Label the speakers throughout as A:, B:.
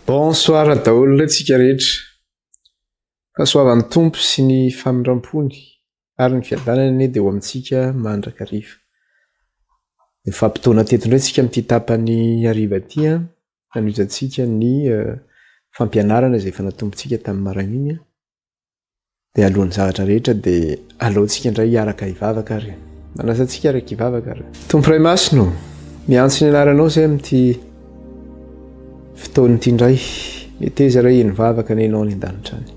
A: Bonsoir daholo indray tsika rehetra. Fahasoavan'ny Tompo sy ny famindrampony ary ny fiadanany anie dia ho amintsika mandrakariva. Nifampitaona teto indray tsika amin'ity tapany hariva ity an, hanohizantsika ny fampianarana izay efa natombontsika tamin'ny maraina iny an. Dia alohan'ny zavatra rehetra dia aleontsika indray hiaraka hivavaka ary. Manasa antsika hiaraka hivavaka ary. Tompo Ray Masina ô, miantso ny anaranao izay amin'ity fotoana ity indray. Meteza Ray heno vavaka anie Ianao any an-danitra any.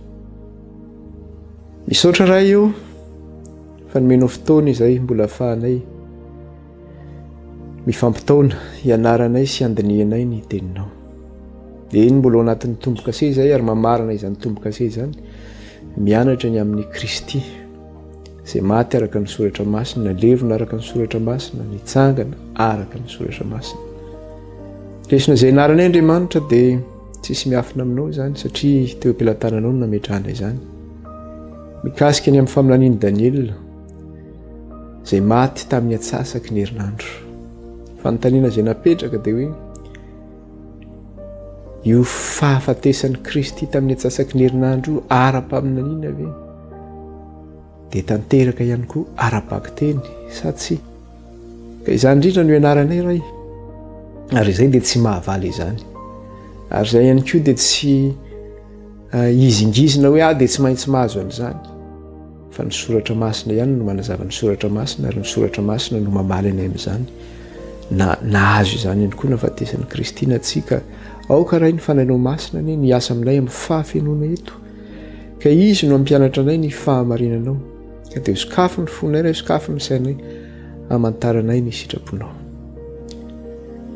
A: Misaotra Ray ô fa nomenao fotoana izay mbola ahafahanay Mifampitaona, hianaranay sy handinihanay ny Teninao. Eny, mbola ao anatin'ny tombo-kase izahay ary mamarana izany tombo-kase izany, mianatra ny amin'i Kristy, izay maty araka ny Soratra Masina, nalevina araka ny Soratra Masina, nitsangana araka ny Soratra Masina. Lesona izay ianaranay Andriamanitra dia tsisy miafina aminao izany satria teo am-pelatananao no nametrahana izany. Mikasika ny amin'ny faminanian'i Daniela, izay maty tamin'ny atsasaky ny herinandro. Fanontaniana izay napetraka dia hoe io fahafatesan'i Kristy tamin'ny atsasaky ny herinandro io ara-paminaniana ve? Dia tanteraka ihany koa ara-bakiteny sa tsia? Ka izany indrindra no ianaranay Ray. Ary izay dia tsy mahavaly izany. Ary izay ihany koa dia tsy eh, hizingizina hoe ah dia tsy maintsy mahazo an'izany. Fa ny soratra masina ihany no manazava ny soratra masina ary ny soratra masina no mamaly anay amin'izany na nahazo izany ihany koa nahafatesan'i Kristy na tsia ka aoka Ray ny Fanahinao Masina anie ny hiasa aminay amin'ny fahafenoana eto ka Izy no hampianatra anay ny fahamarinanao ka dia sokafy ny fonay Ray sokafy ny sainay hamantaranay ny sitraponao.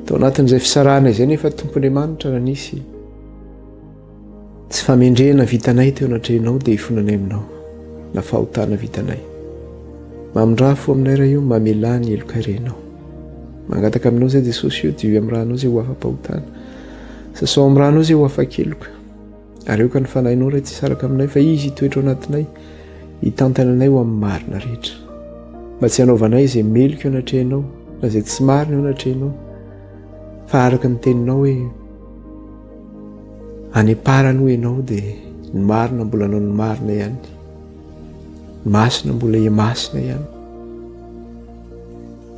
A: Tao anatin'izay fisarahana izay nefa Tompo Andriamanitra raha nisy Tsy famendrehana vitanay teo anatrehinao dia ifonanay aminao, na fahotana vitanay. Mamindrà fo aminay Ray o, mamelà ny helokay renao. Mangataka aminao izay Jesosy o, diovy amin'ny ranao izay ho afa-pahotana. Sasao amin'ny ranao izay ho afa-keloka. Ary aoka ny fanahinao Ray tsy hisaraka aminay fa izy hitoetra ao anatinay, hitantana anay ho amin'ny marina rehetra. Mba tsy hanaovanay izay meloka eo anatrehanao, na izay tsy marina eo anatrehanao, fa araka ny teninao hoe, Any am-parany hoy ianao dia ny marina mbola hanao ny marina ihany, ny masina mbola hihamasina ihany.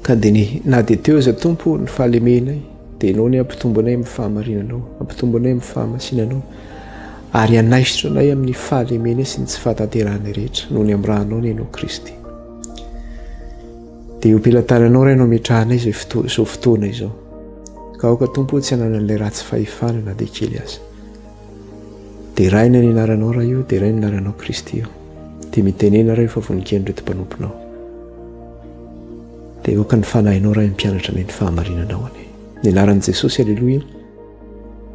A: Ka dia ny na dia teo aza Tompo ny fahalemenay dia ianao ny hampitombo anay amin'ny fahamarinanao, hampitombo anay amin'ny fahamasinanao ary hanaisotra anay amin'ny fahalemenay sy ny tsy fahatanterahanay rehetra noho ny amin'ny ranao ny ianao Kristy. Dia eo am-pelatananao Ray no ametrahanay izao fotoana izao. Ka aoka Tompo o tsy hananan'ilay ratsy fahefana na dia kely aza. Deraina ny anaranao Ray o, deraina ny anaranao Kristy o. Dia mitenena Ray o fa vonon-keno ireto mpanomponao. Dia aoka ny fanahinao Ray hampianatra anay ny fahamarinanao anie. Ny anaran'i Jesosy, Aleloia.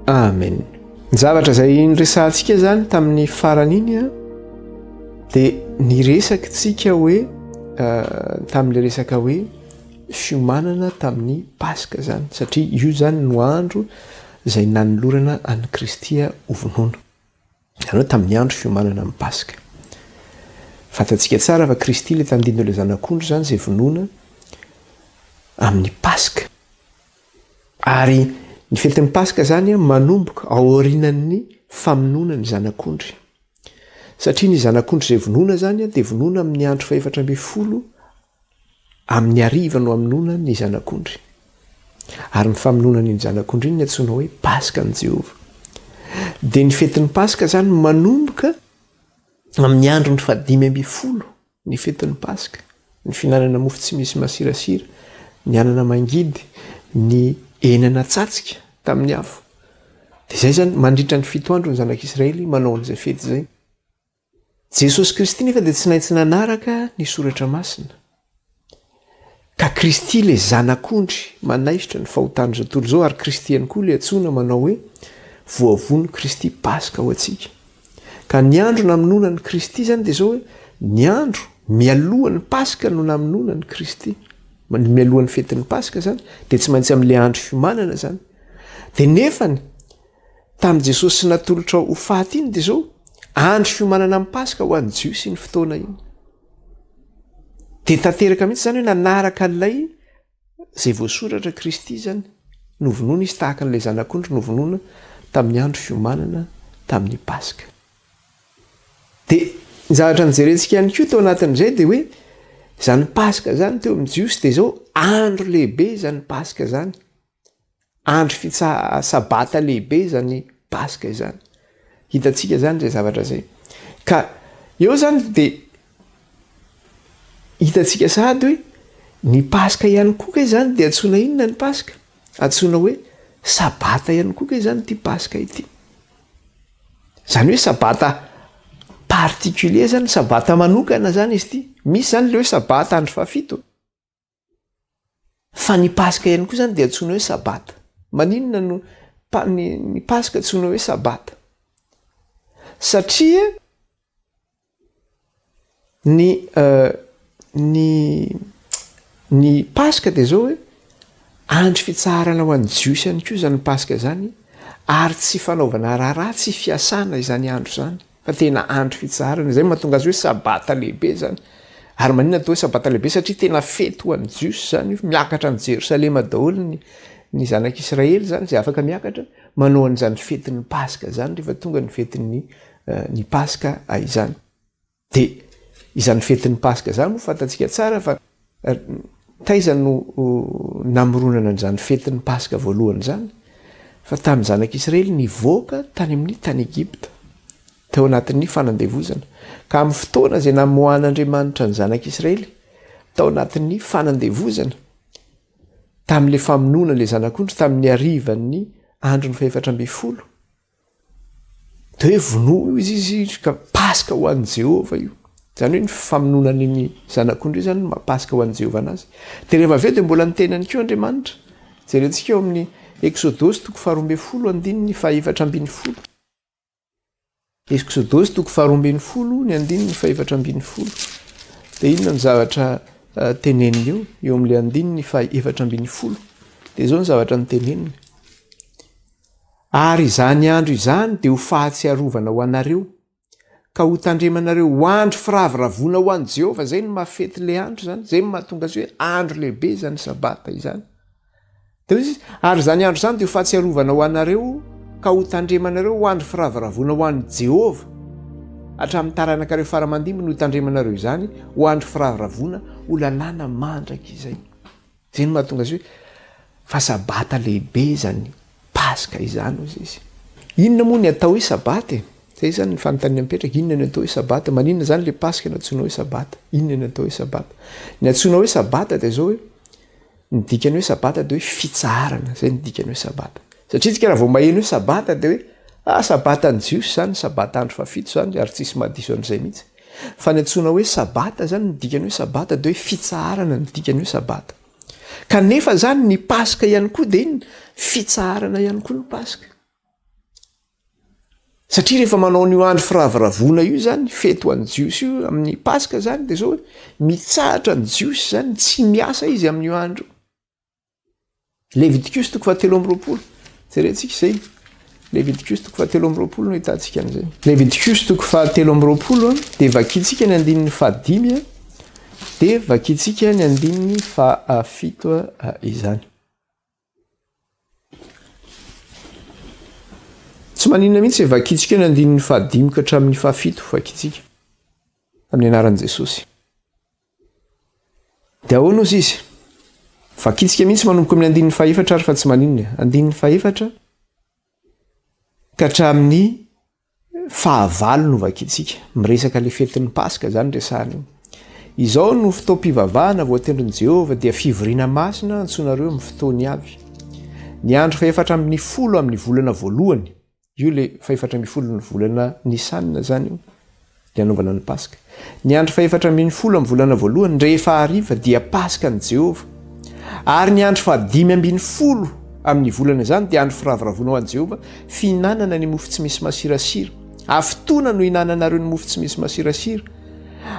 A: Amen. Ny zavatra izay niresahantsika izany tamin'ny farany iny a, dia niresaka tsika hoe eh, tamin'ilay resaka hoe fiomanana tamin'ny Paska izany, satria io izany no andro izay nanolorana an'i Kristy ho vonoina. Izany hoe tamin'ny andro fiomanana amin'ny Paska. Fantatsika tsara fa Kristy ilay tandindon'ilay Zanak'ondry izany izay vonoina amin'ny Paska. Ary ny fetin'ny Paska izany manomboka aorianan'ny famonoana ny Zanak'ondry. Satria ny Zanak'ondry izay vonoina izany dia vonoina amin'ny andro fahefatra ambin'ny folo Amin'ny hariva no hamonoana ny zanak'ondry. Ary ny famonoana an'iny zanak'ondry iny no antsoina hoe Paskan'i Jehovah. Dia ny fetin'ny Paska izany manomboka amin'ny andron'ny fahadimy ambin'ny folo ny fetin'ny Paska. Ny fihinanana mofo tsy misy masirasira, ny anana mangidy, ny hena natsatsika tamin'ny afo. Dia izay izany, mandritra ny fito andro ny zanak'Israely manao an'izay fety izay. Jesosy Kristy nefa dia tsy naintsy nanaraka ny Soratra Masina. Ka Kristy ilay Zanak'ondry manaisotra ny fahotan'izao tontolo izao ary Kristy ihany koa ilay antsoina manao hoe voavono Kristy Paska ho antsika. Ka ny andro namonoana an'i Kristy izany dia izao hoe ny andro mialohan'ny Paska no namonoana an'i Kristy. Mialohan'ny fetin'ny Paska izany dia tsy maintsy amin'ilay andro fiomanana izany. Dia nefany Tamin'i Jesosy natolotra ho faty iny dia izao, andro fiomanana amin'ny Paska ho an'ny Jiosy iny fotoana iny. Dia tanteraka mihitsy izany hoe nanaraka an'ilay izay voasoratra Kristy izany. Novonoina izy tahaka an'ilay zanak'ondry novonoina tamin'ny andro fiomanana tamin'ny Paska. Dia ny zavatra nojerentsika ihany koa tao anatin'izay dia hoe izany Paska izany teo amin'ny Jiosy dia izao andro lehibe izany Paska izany. Andro fitsa- sabata lehibe izany Paska izany. Hitantsika izany izay zavatra izay. Ka eo izany dia hitantsika sahady hoe ny Paska ihany koa kay izany dia antsoina inona ny Paska? Antsoina hoe sabata ihany koa kay izany ity Paska ity. Izany hoe sabata particulier zany, sabata manokana zany izy ity. Misy zany le hoe sabata andro fahafito. Fa ny paska ihany koa zany dia antsoina hoe sabata. Maninona no pa- ny ny paska antsoina hoe sabata? Satria Ny ny ny paska dia zao hoe andro fitsaharana ho an'ny jiosy ihany koa izany paska izany ary tsy fanaovana raharaha, tsy fiasana izany andro izany fa tena andro fitsaharana, izay no mahatonga azy hoe sabata lehibe zany. Ary maninona atao hoe sabata lehibe? Satria tena fety ho an'ny jiosy zany io, miakatra any Jerosalema daholo ny ny zanak'Israely zany zay afaka miakatra manao an'izany fetin'ny paska zany rehefa tonga ny fetin'ny ny Paska izany. Dia izany fetin'ny Paska izany moa fantatsika tsara fa taiza no namoronana an'izany fetin'ny Paska voalohany izany? Fa tamin'ny zanak'Israely nivoaka tany amin'ny tany Egypta, tao anatin'ny fanandevozana. Ka amin'ny fotoana izay namoahan'Andriamanitra ny zanak'Israely tao anatin'ny fanandevozana, tamin'ilay famonoana ilay zanak'ondry tamin'ny harivan'ny andron'ny fahefatra ambin'ny folo, De hoe vonoa io izy izy ka Paska ho an'i Jehovah io. Izany hoe ny famonoana an'iny zanak'ondry io zany no maha Paska ho an'i Jehovah anazy. De rehefa avy eo de mbola niteny ihany koa Andriamanitra. Jerentsika eo amin'ny Eksodosy toko faharoa ambin'ny folo andininy faha-14. Eksodosy toko faharoa ambin'ny folo ny andininy faha-14. De inona ny zavatra teneniny eo? Eo amin'ilay andininy faha-14. De izao ny zavatra noteneniny. Ary izany andro izany dia ho fahatsiarovana ho anareo, ka hotandremanareo ho andro firavoravoana ho an'i Jehovah. Izay no maha fety ilay andro izany, izay no mahatonga azy hoe andro lehibe izany Sabata izany. Dia hoy izy, ary izany andro izany dia ho fahatsiarovana ho anareo, ka hotandremanareo ho andro firavoravoana ho an'i Jehovah. Hatramin'ny taranakareo fara aman-dimby no hitandremanareo izany ho andro firavoravoana, ho lalàna mandrakizay. Zay no mahatonga azy hoe fa sabata lehibe izany Paska izany hozy izy. Inona moa ny atao hoe sabata e? Zay zany ny fanontaniana mipetraka, inona ny atao hoe sabata? Maninona zany le Paska no antsoina hoe sabata? Inona ny atao hoe sabata? Ny antsoina hoe sabata dia zao hoe ny dikany hoe sabata dia hoe fitsaharana, zay ny dikany hoe sabata. Satria tsika raha vao maheno hoe sabata dia hoe ah sabatan'ny Jiosy zany, sabata andro fahafito zany ary tsisy mahadiso an'izay mihitsy. Fa ny antsoina hoe sabata zany, ny dikany hoe sabata dia hoe fitsaharana ny dikany hoe sabata. Kanefa zany ny paska ihany koa dia inona? Fitsaharana ihany koa ny paska. Satria rehefa manao an'io andro firavoravoana io zany, fety ho an'ny jiosy io amin'ny paska zany dia zao hoe mitsahatra ny jiosy zany, tsy miasa izy amin'io andro io. Levitikosy toko fahatelo amby roapolo, jerentsika izay. Levitikosy toko fahatelo amby roapolo no ahitantsika an'izay. Levitikosy toko fahatelo amby roapolo dia vakintsika ny andininy fahadimy dia vakintsika ny andininy fahafito izany. Tsy maninona mihitsy e, vakintsika ny andininy fahadimy ka hatramin'ny fahafito, vakintsika amin'ny anaran'i Jesosy. Dia ahoana ozy izy? Vakintsika mihitsy manomboka amin'ny andininy fahefatra ary fa tsy maninona e. Andininy fahefatra ka hatramin'ny fahavalo no vakintsika. Miresaka le fetin'ny Paska zany resahana io. Izao no fotoam-pivavahana voatendrin'i Jehovah, dia fivoriana masina antsoinareo amin'ny fotoany avy. Ny andro fahefatra ambin'ny folo amin'ny volana voalohany, Io le fahefatra ambin'ny folon'ny volana Nisana zany io, le anaovana ny Paska. Ny andro fahefatra ambin'ny folo amin'ny volana voalohany, rehefa hariva, dia Paska an'i Jehovah. Ary ny andro fahadimy ambin'ny folo amin'ny volana izany dia andro firavoravoana ho an'i Jehovah, fihinanana ny mofo tsy misy masirasira. Hafitoana no hihinananareo ny mofo tsy misy masirasira.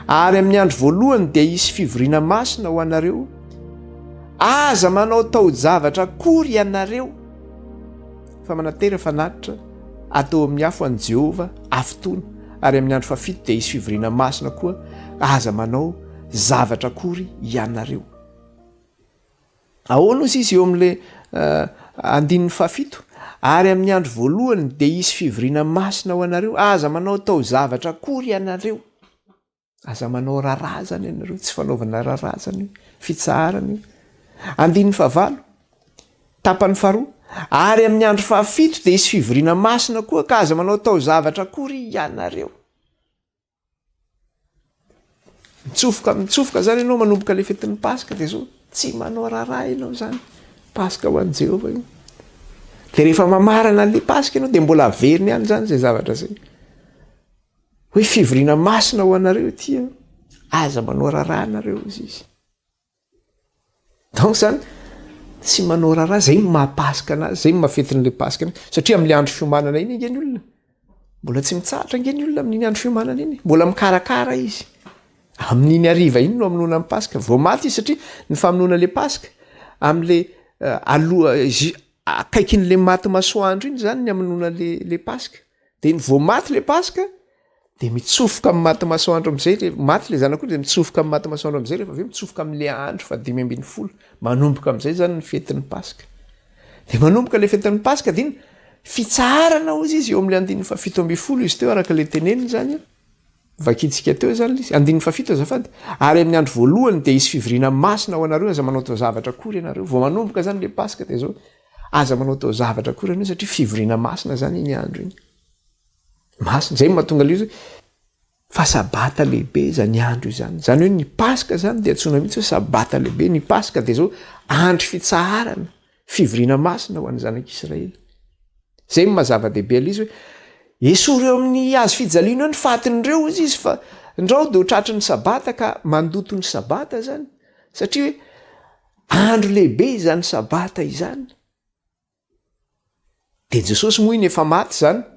A: Ary amin'ny andro voalohany dia hisy fivoriana masina ho anareo. Aza manao tao-javatra akory ianareo. Fa manatera fanatitra atao amin'ny afo an'i Jehovah hafitoana, ary amin'ny andro fahafito dia hisy fivoriana masina koa, aza manao zavatra akory ianareo. Ahoana ozy izy eo amin'le eh, Andininy fahafito, Ary amin'ny andro voalohany dia hisy fivoriana masina ho anareo, aza manao taozavatra akory ianareo. Aza manao raharaha zany ianareo, tsy fanaovana raharaha zany io, fitsaharana io. Andininy fahavalo, tapany faharoa, Ary amin'ny andro fahafito dia hisy fivoriana masina koa, ka aza manao taozavatra akory ianareo. Mitsofoka mitsofoka zany ianao manomboka le fetin'ny Paska de zao tsy manao raharaha ianao zany. Paska ho an'i Jehovah io. De rehefa mamarana an'le Paska ianao de mbola averiny ihany zany zay zavatra zay. Hoe fivoriana masina ho anareo ity an, aza manao raharaha nareo hozy izy. Donc zany tsy manao raharaha, zay no maha paska anazy, zay no maha fetin'le paska anazy, satria am'le andro fiomanana iny ange ny olona, mbola tsy mitsahatra ange ny olona amin'iny andro fiomanana iny, mbola mikarakara izy, amin'iny hariva iny no amonoana ny paska, vao maty izy satria ny famonoana le paska am'le aloha zi- akaikin'le maty masoandro iny zany ny amonoana le le paska, de ny vao maty le paska de mitsofoka amin'ny maty masoandro am'zay le maty le zanak'ondry de mitsofoka amin'ny maty masoandro am'zay rehefa avy eo mitsofoka am'le andro fahadimy ambin'ny folo, manomboka am'zay zany ny fetin'ny paska. De manomboka le fetin'ny paska de iny fitsaharana hozy izy eo am'le andininy faha-17 izy teo araka le teneniny zany a, vakintsika teo zany le izy, andininy fahafito azafady, ary amin'ny andro voalohany de hisy fivoriana masina ho anareo, aza manao taozavatra akory ianareo. Vao manomboka zany le paska de zao, aza manao taozavatra akory ianareo satria fivoriana masina zany iny andro iny. Masina, zay no mahatonga le izy hoe fa sabata lehibe zany andro izany. Zany hoe ny paska zany de antsoina mihitsy hoe sabata lehibe, ny paska de zao andro fitsaharana, fivoriana masina ho an'ny zanak'Israely. Zay no maha zava-dehibe an'le izy hoe esory eo amin'ny hazo fijaliana eo ny fatin'ireo hozy izy fa ndrao de ho tratry ny sabata ka mandoto ny sabata zany, satria hoe andro lehibe izany sabata izany. De Jesosy moa iny efa maty zany,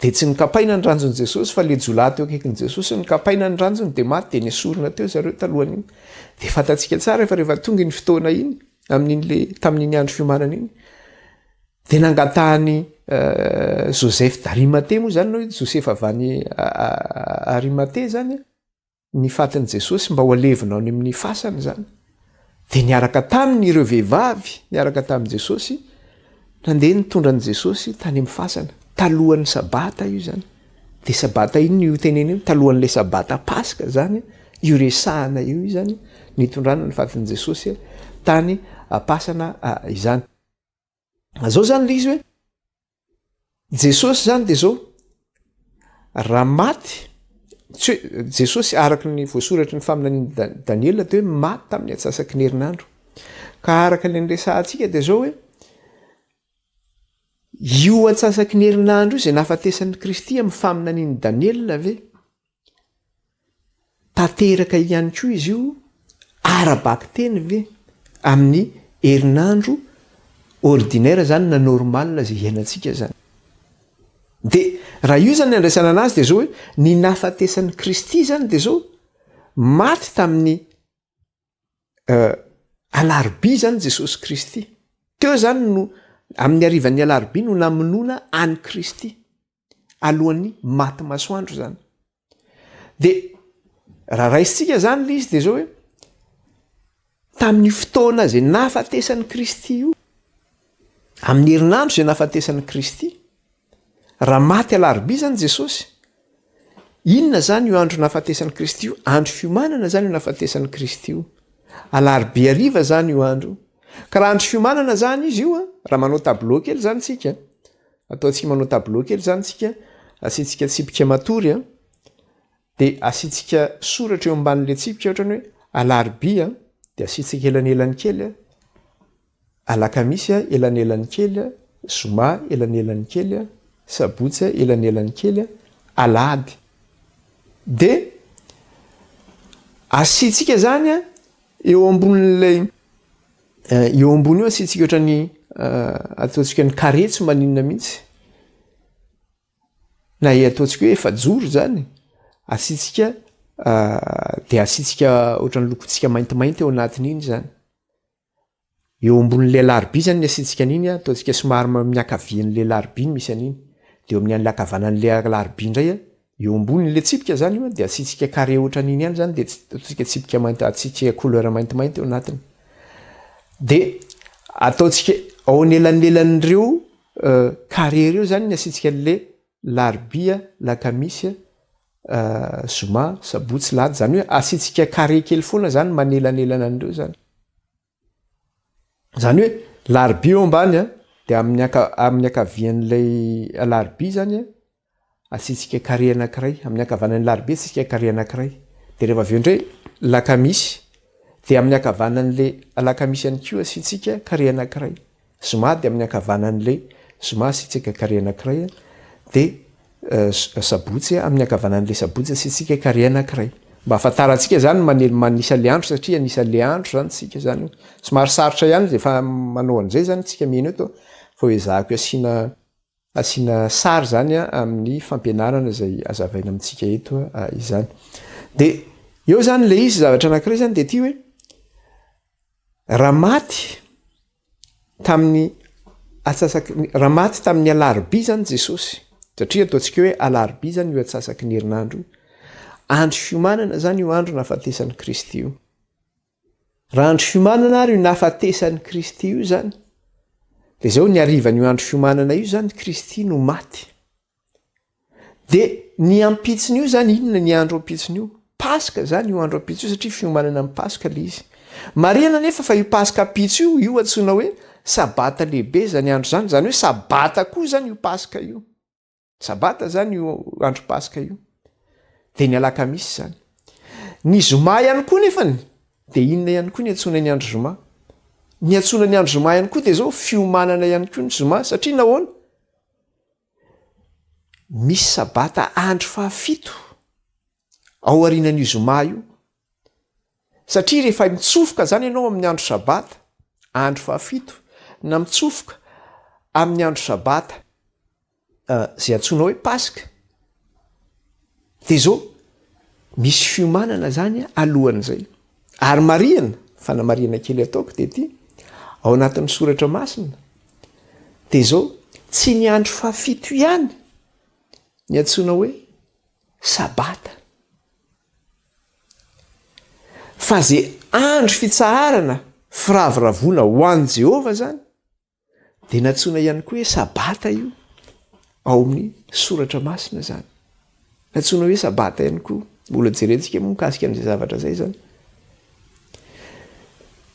A: de tsy nokapaina ny ranjon'i Jesosy fa le jiolahy teo akaikin'i Jesosy no nokapaina ny ranjony de maty de nesorina teo zareo talohan'iny. De fantatsika tsara fa rehefa tonga iny fotoana iny, amin'iny le tamin'iny andro fiomanana iny, de nangatahan'i Joseph d'Arimathée moa zany na hoe Josefa avy any Arimathée zany an, ny fatin'i Jesosy mba ho alevina any amin'ny fasana izany, dia niaraka taminy ireo vehivavy niaraka tamin'i Jesosy, nandeha nitondra an'i Jesosy tany amin'ny fasana, talohan'ny sabata io izany. Dia sabata inona io tenena io? Talohan'ilay sabata Paska izany, io resahana io izany, nitondrana ny fatin'i Jesosy tany am-pasana izany. Zao zany le izy hoe Jesosy zany de zao, raha maty, tsy hoe Jesosy araka ny voasoratry ny faminanian'i Daniela de hoe maty tamin'ny antsasaky ny herinandro. Ka araka le niresahantsika de zao hoe io antsasaky ny herinandro io zay nahafatesan'i Kristy amin'ny faminanian'i Daniela ve? Tanteraka ihany koa izy io ara-bakiteny ve amin'ny herinandro ordinaire zany na normal zay iainantsika zany. De raha io zany ny andraisana anazy de zao hoe ny nahafatesan'i Kristy zany de zao maty tamin'ny alarobia zany Jesosy Kristy. Teo zany no amin'ny harivan'ny alarobia no namonoana an'i Kristy. Alohan'ny maty masoandro zany. De raha raisintsika zany le izy de zao hoe tamin'io fotoana zay nahafatesan'i Kristy io, amin'ny herinandro zay nahafatesan'i Kristy, raha maty alarobia zany Jesosy, inona zany io andro nahafatesan'i Kristy io? Andro fiomanana zany io nahafatesan'i Kristy io. Alarobia hariva zany io andro io. Ka raha andro fiomanana zany izy io a, raha manao tableau kely zany tsika, Ataontsika manao tableau kely zany tsika, asiantsika tsipika matory a, de asiantsika soratra eo ambanin'le tsipika ohatrany hoe alarobia de asiantsika elanelany kely a, alakamisy a elanelany kely a, zoma elanelany kely a, sabotsy a elanelany kely a, alahady. De asiantsika zany a eo ambonin'ilay Eo ambony eo asiantsika ohatran'ny ataontsika ny carré tsy maninona mihitsy, na ataontsika hoe efajoro zany, asiantsika de asiantsika ohatran'ny lokontsika maintimainty ao anatin'iny zany, eo ambonin'le alarobia zany ny asiantsika an'iny an, ataontsika somary miankavian'le alarobia no misy an'iny, de eo amin'ny ankavanan'le alarobia indray an, Eo ambonin'ilay tsipika zany io dia asiantsika carré ohatran'iny ihany zany dia ataontsika tsipika mainty, asiantsika couleur maintimainty eo anatiny. De ataontsika ao anelanelan'ireo carré ireo zany ny asiantsika an'le larobia, lakamisy, zoma, sabotsy, lahady, zany hoe asiantsika carré kely foana zany manelanelana an'ireo zany. Zany hoe larobia eo ambany a, de amin'ny anka- amin'ny ankavian'ilay alarobia zany a, asiantsika carré anankiray, amin'ny ankavanan'ny larobia asiantsika carré anankiray, de rehefa avy eo indray lakamisy, de amin'ny ankavanan'le alakamisy ihany koa asiantsika carré anankiray, zoma de amin'ny ankavanan'le zoma asiantsika carré anankiray a, de Sabotsy, amin'ny ankavanan'ilay sabotsy asiantsika carré anankiray. Mba ahafantarantsika zany manely manisa le andro satria anisa le andro zany tsika zany io. Somary sarotra ihany zay efa manao an'izay zany tsika mihaino eto fa ho ezahako asiana asiana sary zany amin'ny fampianarana izay azavaina amintsika eto izany. De eo zany le izy zavatra anankiray zany de ty hoe raha maty Tamin'ny atsasaky ny, raha maty tamin'ny alarobia izany Jesosy, satria ataontsika hoe alarobia izany io atsasaky ny herinandro io, andro fiomanana izany io andro nahafatesan'i Kristy io. Raha andro fiomanana ary io nahafatesan'i Kristy io izany, de zao ny harivan'io andro fiomanana io izany Kristy no maty. De ny ampitson'io zany inona ny andro ampitson'io? Paska zany io andro ampitso io satria fiomanana amin'ny Paska le izy. Marihana anefa fa io Paska ampitso io, io antsoina hoe Sabata lehibe zany andro zany, zany hoe Sabata koa zany io Paska io. Sabata zany io andro Paska io. De ny alakamisy zany. Ny zoma ihany koa nefany de inona ihany koa ny antsoina ny andro zoma? Ny antsoina ny andro zoma ihany koa de zao fiomanana ihany koa ny zoma satria nahoana? Misy sabata andro fahafito ao aorianan'io zoma io, satria rehefa mitsofoka zany ianao amin'ny andro sabata, andro fahafito, na mitsofoka amin'ny andro sabata zay antsoina hoe paska, de zao misy fiomanana zany alohan'izay. Ary marihana, fanamarihana kely ataoko dia ity, ao anatin'ny soratra masina dia izao, tsy ny andro fahafito ihany ny antsoina hoe sabata, fa ze andro fitsaharana firavoravoana ho an'i Jehovah zany Dia nantsoina ihany koa hoe Sabata io ao amin'ny soratra masina izany. Nantsoina hoe Sabata ihany koa. Mbola jerentsika moa mikasika an'izay zavatra izay izany.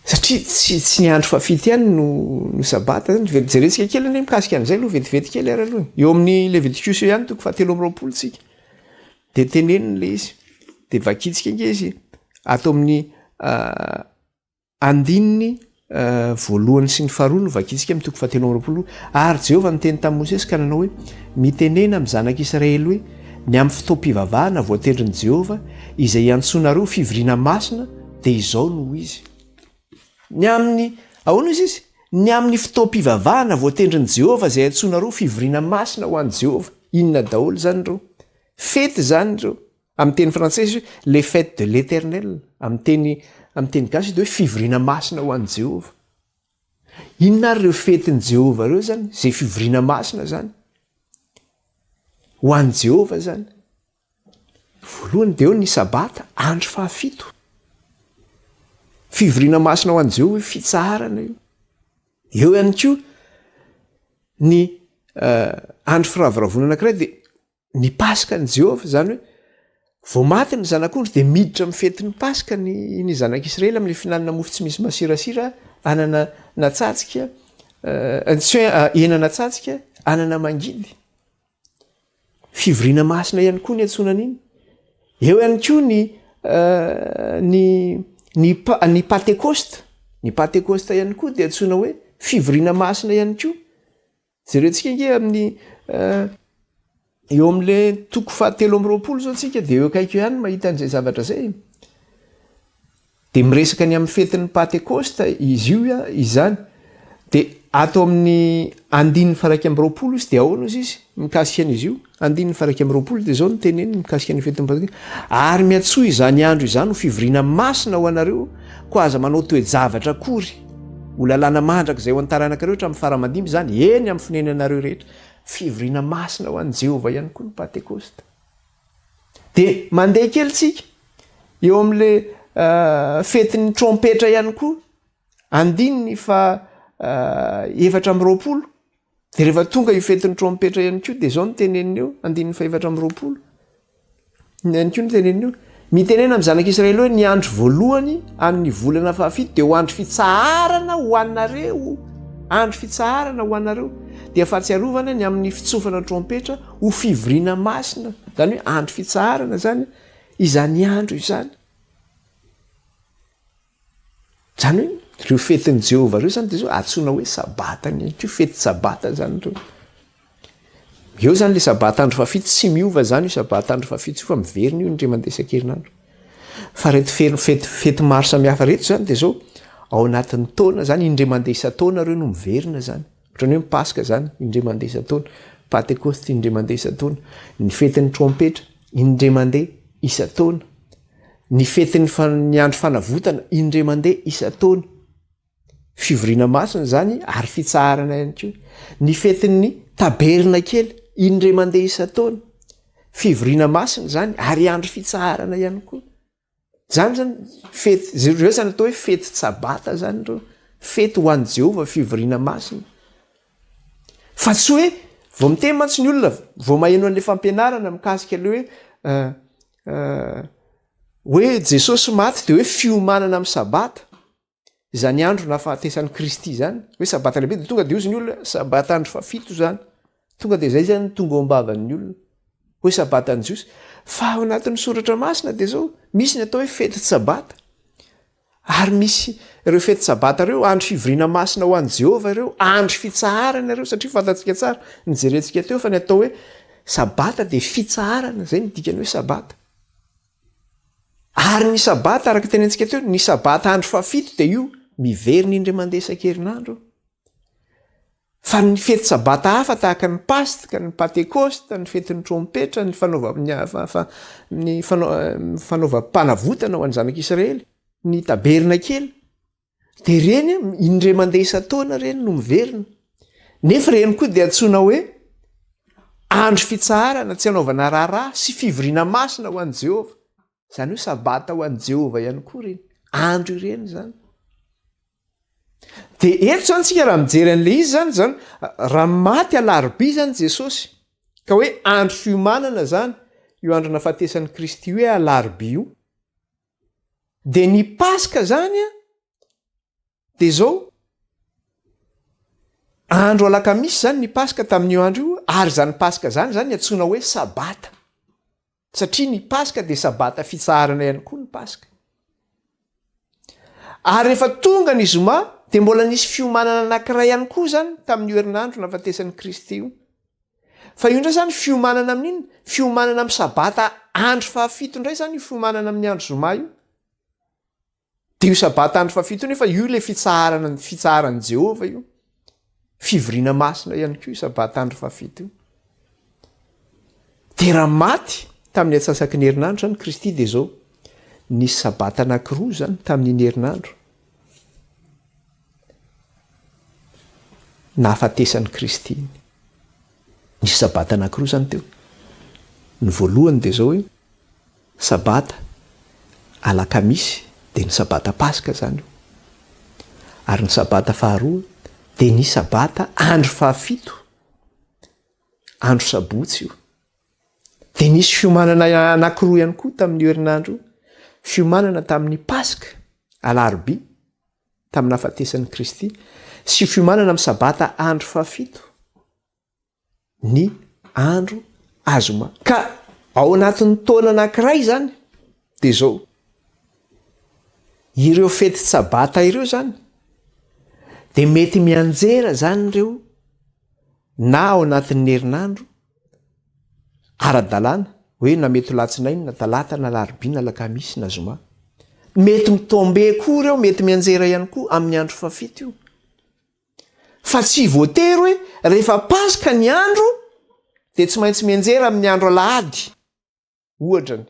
A: Satria tsy tsy ny andro fahafito ihany no no Sabata zany. Jerentsika kely anie mikasika an'izay aloha vetivety kely ary aloha. Eo amin'ny Levitikosy eo ihany toko fahatelo amby 20 tsika. Dia teneniny ilay izy. Dia vakintsika ange izy ato amin'ny Andininy voalohany sy ny faharoa no vakintsika amin'ny toko fahatelo amby 20. Ary Jehovah niteny tamin'i Mosesy ka nanao hoe, Mitenena amin'ny zanak'Israely hoe, Ny amin'ny fotoam-pivavahana voatendrin'i Jehovah, izay iantsoanareo fivoriana masina, dia izao no ho izy. Ny amin'ny, ahoana hozy izy? Ny amin'ny fotoam-pivavahana voatendrin'i Jehovah izay antsoinareo fivoriana masina ho an'i Jehovah. Inona daholo izany ireo? Fety izany ireo. Amin'ny teny frantsay izy hoe les fêtes de l'Eternel, amin'ny teny amin'ny teny gasy izy dia hoe fivoriana masina ho an'i Jehovah. Inona ary ireo fetin'i Jehovah ireo zany? Izay fivoriana masina zany ho an'i Jehovah zany. Voalohany dia eo ny sabata, andro fahafito. Fivoriana masina ho an'i Jehovah, fitsaharana io. Eo ihany koa ny eh, andro firavoravoana anankiray dia Ny Paskan'i Jehovah, izany hoe vao maty ny zanak'ondry dia miditra amin'ny fetin'ny Paska ny ny zanak'Israely amin'ilay fihinanana mofo tsy misy masirasira, anana natsatsika, tsy hoe hena natsatsika, anana mangidy. Fivoriana masina ihany koa ny antsoina an'iny. Eo ihany koa ny ny ny ny Patekosta. Ny Patekosta ihany koa dia antsoina hoe fivoriana masina ihany koa. Jerentsika ange amin'ny eo amin'le toko fahatelo amby 20 zao tsika de eo akaiky eo ihany mahita an'izay zavatra zay. De miresaka ny amin'ny fetin'ny Pantekosta izy io a izany. De ato amin'ny andininy faha-21 izy de ahoana ozy izy mikasika an'izy io? Andininy faha-21 de zao no teneniny mikasika ny fetin'ny Pantekosta. Ary miantsoa izany andro izany ho fivoriana masina ho anareo, koa aza manao toe-javatra akory. Ho lalàna mandrakizay ho an'ny taranakareo hatramin'ny fara aman-dimby izany, eny, amin'ny fonenanareo rehetra. Fivoriana masina ho an'i Jehovah ihany koa ny Pantekosta. Dia mandeha kely tsika eo amin'ilay fetin'ny trompetra ihany koa. Andininy fa 24. Dia rehefa tonga io fetin'ny trompetra ihany koa dia izao no teneniny eo, andininy faha-24. Ihany koa no teneniny eo. Mitenena amin'ny zanak'Israely hoe ny andro voalohany amin'ny volana fahafito dia ho andro fitsaharana ho anareo. Andro fitsaharana ho anareo. Dia fahatsiarovana ny amin'ny fitsofana trompetra ho fivoriana masina. Izany hoe andro fitsaharana izany izany andro izany. Izany hoe ireo fetin'i Jehovah ireo izany dia izao antsoina hoe sabatany ihany koa, fety sabata izany ireo. Eo izany ilay sabata andro fahafito, tsy miova izany io sabata andro fahafito io fa miverina io indray mandeha isan-kerinandro. Fa ireto feno fety fety maro samihafa ireto izany dia izao, ao anatin'ny taona izany indray mandeha isan-taona ireo no miverina izany. Ohatran'ny hoe ny Paska izany indray mandeha isan-taona, Pantekosta indray mandeha isan-taona, ny fetin'ny trompetra indray mandeha isan-taona. Ny fetin'ny ny andro fanavotana indray mandeha isan-taona. Fivoriana masina izany ary fitsaharana ihany koa. Ny fetin'ny tabernakely indray mandeha isan-taona. Fivoriana masina izany ary andro fitsaharana ihany koa. Izany zany fety, ireo zany atao hoe fety tsabata zany ireo. Fety ho an'i Jehovah, fivoriana masina. Fa tsy hoe vao miteny mantsy ny olona vao maheno an'ilay fampianarana mikasika ilay hoe Hoe Jesosy maty dia hoe fiomanana amin'ny sabata, izany andro nahafatesan'i Kristy izany, hoe sabata lehibe dia tonga dia hozy ny olona sabata andro fahafito izany, tonga dia izay izany no tonga ao am-bavan'ny olona, hoe sabatan'ny Jiosy. Fa ao anatin'ny soratra masina dia izao, misy ny atao hoe fety sabata. Ary misy ireo fety sabata ireo, andro fivoriana masina ho an'i Jehovah ireo, andro fitsaharana ireo, satria fantatsika tsara, nijerentsika teo fa ny atao hoe sabata dia fitsaharana, izay no dikany hoe sabata. Ary ny sabata, araka tenentsika teo, ny sabata andro fahafito dia io miverina indray mandeha isan-kerinandro. Fa ny fety sabata hafa tahaka ny Paska, ny Pantekosta, ny fetin'ny trompetra, ny fanaova- ny fa- fa- ny fanao- fanaovam-panavotana ho an'ny zanak'Israely, ny tabernakely, dia ireny indray mandeha isan-taona ireny no miverina. Nefa ireny koa dia antsoina hoe andro fitsaharana tsy anaovana raharaha sy fivoriana masina ho an'i Jehovah. Izany hoe sabata ho an'i Jehovah ihany koa ireny andro ireny izany. De eto zany tsika raha mijery an'le izy zany zany, raha maty alarobia zany Jesosy, ka hoe andro fiomanana zany io andro nahafatesan'i Kristy io hoe alarobia io, de ny Paska zany an, de zao, andro alakamisy zany ny Paska tamin'io andro io, ary zany Paska zany zany antsoina hoe sabata. Satria ny Paska dia Sabata fitsaharana ihany koa ny Paska. Ary rehefa tonga ny Zoma dia mbola nisy fiomanana anankiray ihany koa izany tamin'io herinandro nahafatesan'i Kristy io. Fa io indray izany fiomanana amin'inona? Fiomanana amin'ny Sabata andro fahafito indray izany io fiomanana amin'ny andro Zoma io. Dia io Sabata andro fahafito io nefa io ilay fitsaharana, fitsaharan'i Jehovah io. Fivoriana masina ihany koa io Sabata andro fahafito io. Dia raha maty tamin'ny antsasaky ny herinandro izany Kristy dia izao, nisy Sabata anankiroa izany tamin'iny herinandro nahafatesan'i Kristy iny. Nisy Sabata anankiroa izany teo. Ny voalohany dia izao hoe, Sabata, alakamisy, dia ny Sabata Paska izany io. Ary ny Sabata faharoa dia ny Sabata andro fahafito, andro sabotsy io. Dia nisy fiomanana anankiroa ihany koa tamin'io herinandro io. Fiomanana tamin'ny Paska, alarobia, tamin'ny nahafatesan'i Kristy, sy fiomanana amin'ny Sabata andro fahafito. ny andro azoma. Ka ao anatin'ny taona anankiray izany dia izao, ireo fety tsabata ireo izany dia mety mianjera izany ireo na ao anatin'ny herinandro ara-dalàna hoe na mety ho latsinainy na talata na alarobia na alakamisy na zoma. Mety mi-tomber koa ireo, mety mianjera ihany koa amin'ny andro fahafito io. Fa tsy voatery hoe rehefa Paska ny andro dia tsy maintsy mianjera amin'ny andro alahady, ohatra ny.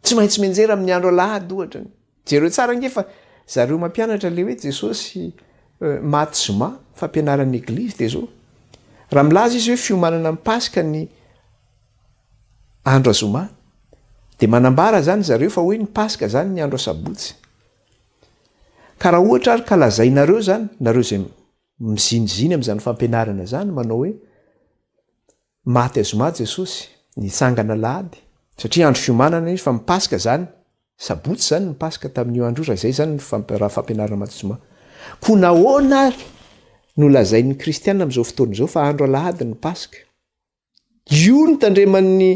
A: Tsy maintsy mianjera amin'ny andro alahady, ohatra ny. Jereo tsara ange fa zareo mampianatra le hoe Jesosy eh, maty zoma, fampianaran'ny eglizy dia zao. Raha milaza izy hoe fiomanana amin'ny Paska ny Andro azoma, dia manambara zany zareo fa hoe ny Paska zany ny andro asabotsy. Ka raha ohatra ary ka lazainareo izany, nareo izay miziniziny amin'izany fampianarana izany, manao hoe maty azoma Jesosy, nitsangana alahady, satria andro fiomanana izy fa ny Paska izany, sabotsy izany ny Paska tamin'io andro io, raha izay izany ny raha fampianarana maty zoma. Koa nahoana ary no lazain'ny kristiana amin'izao fotoana izao fa andro alahady ny Paska? Io no tandreman'ny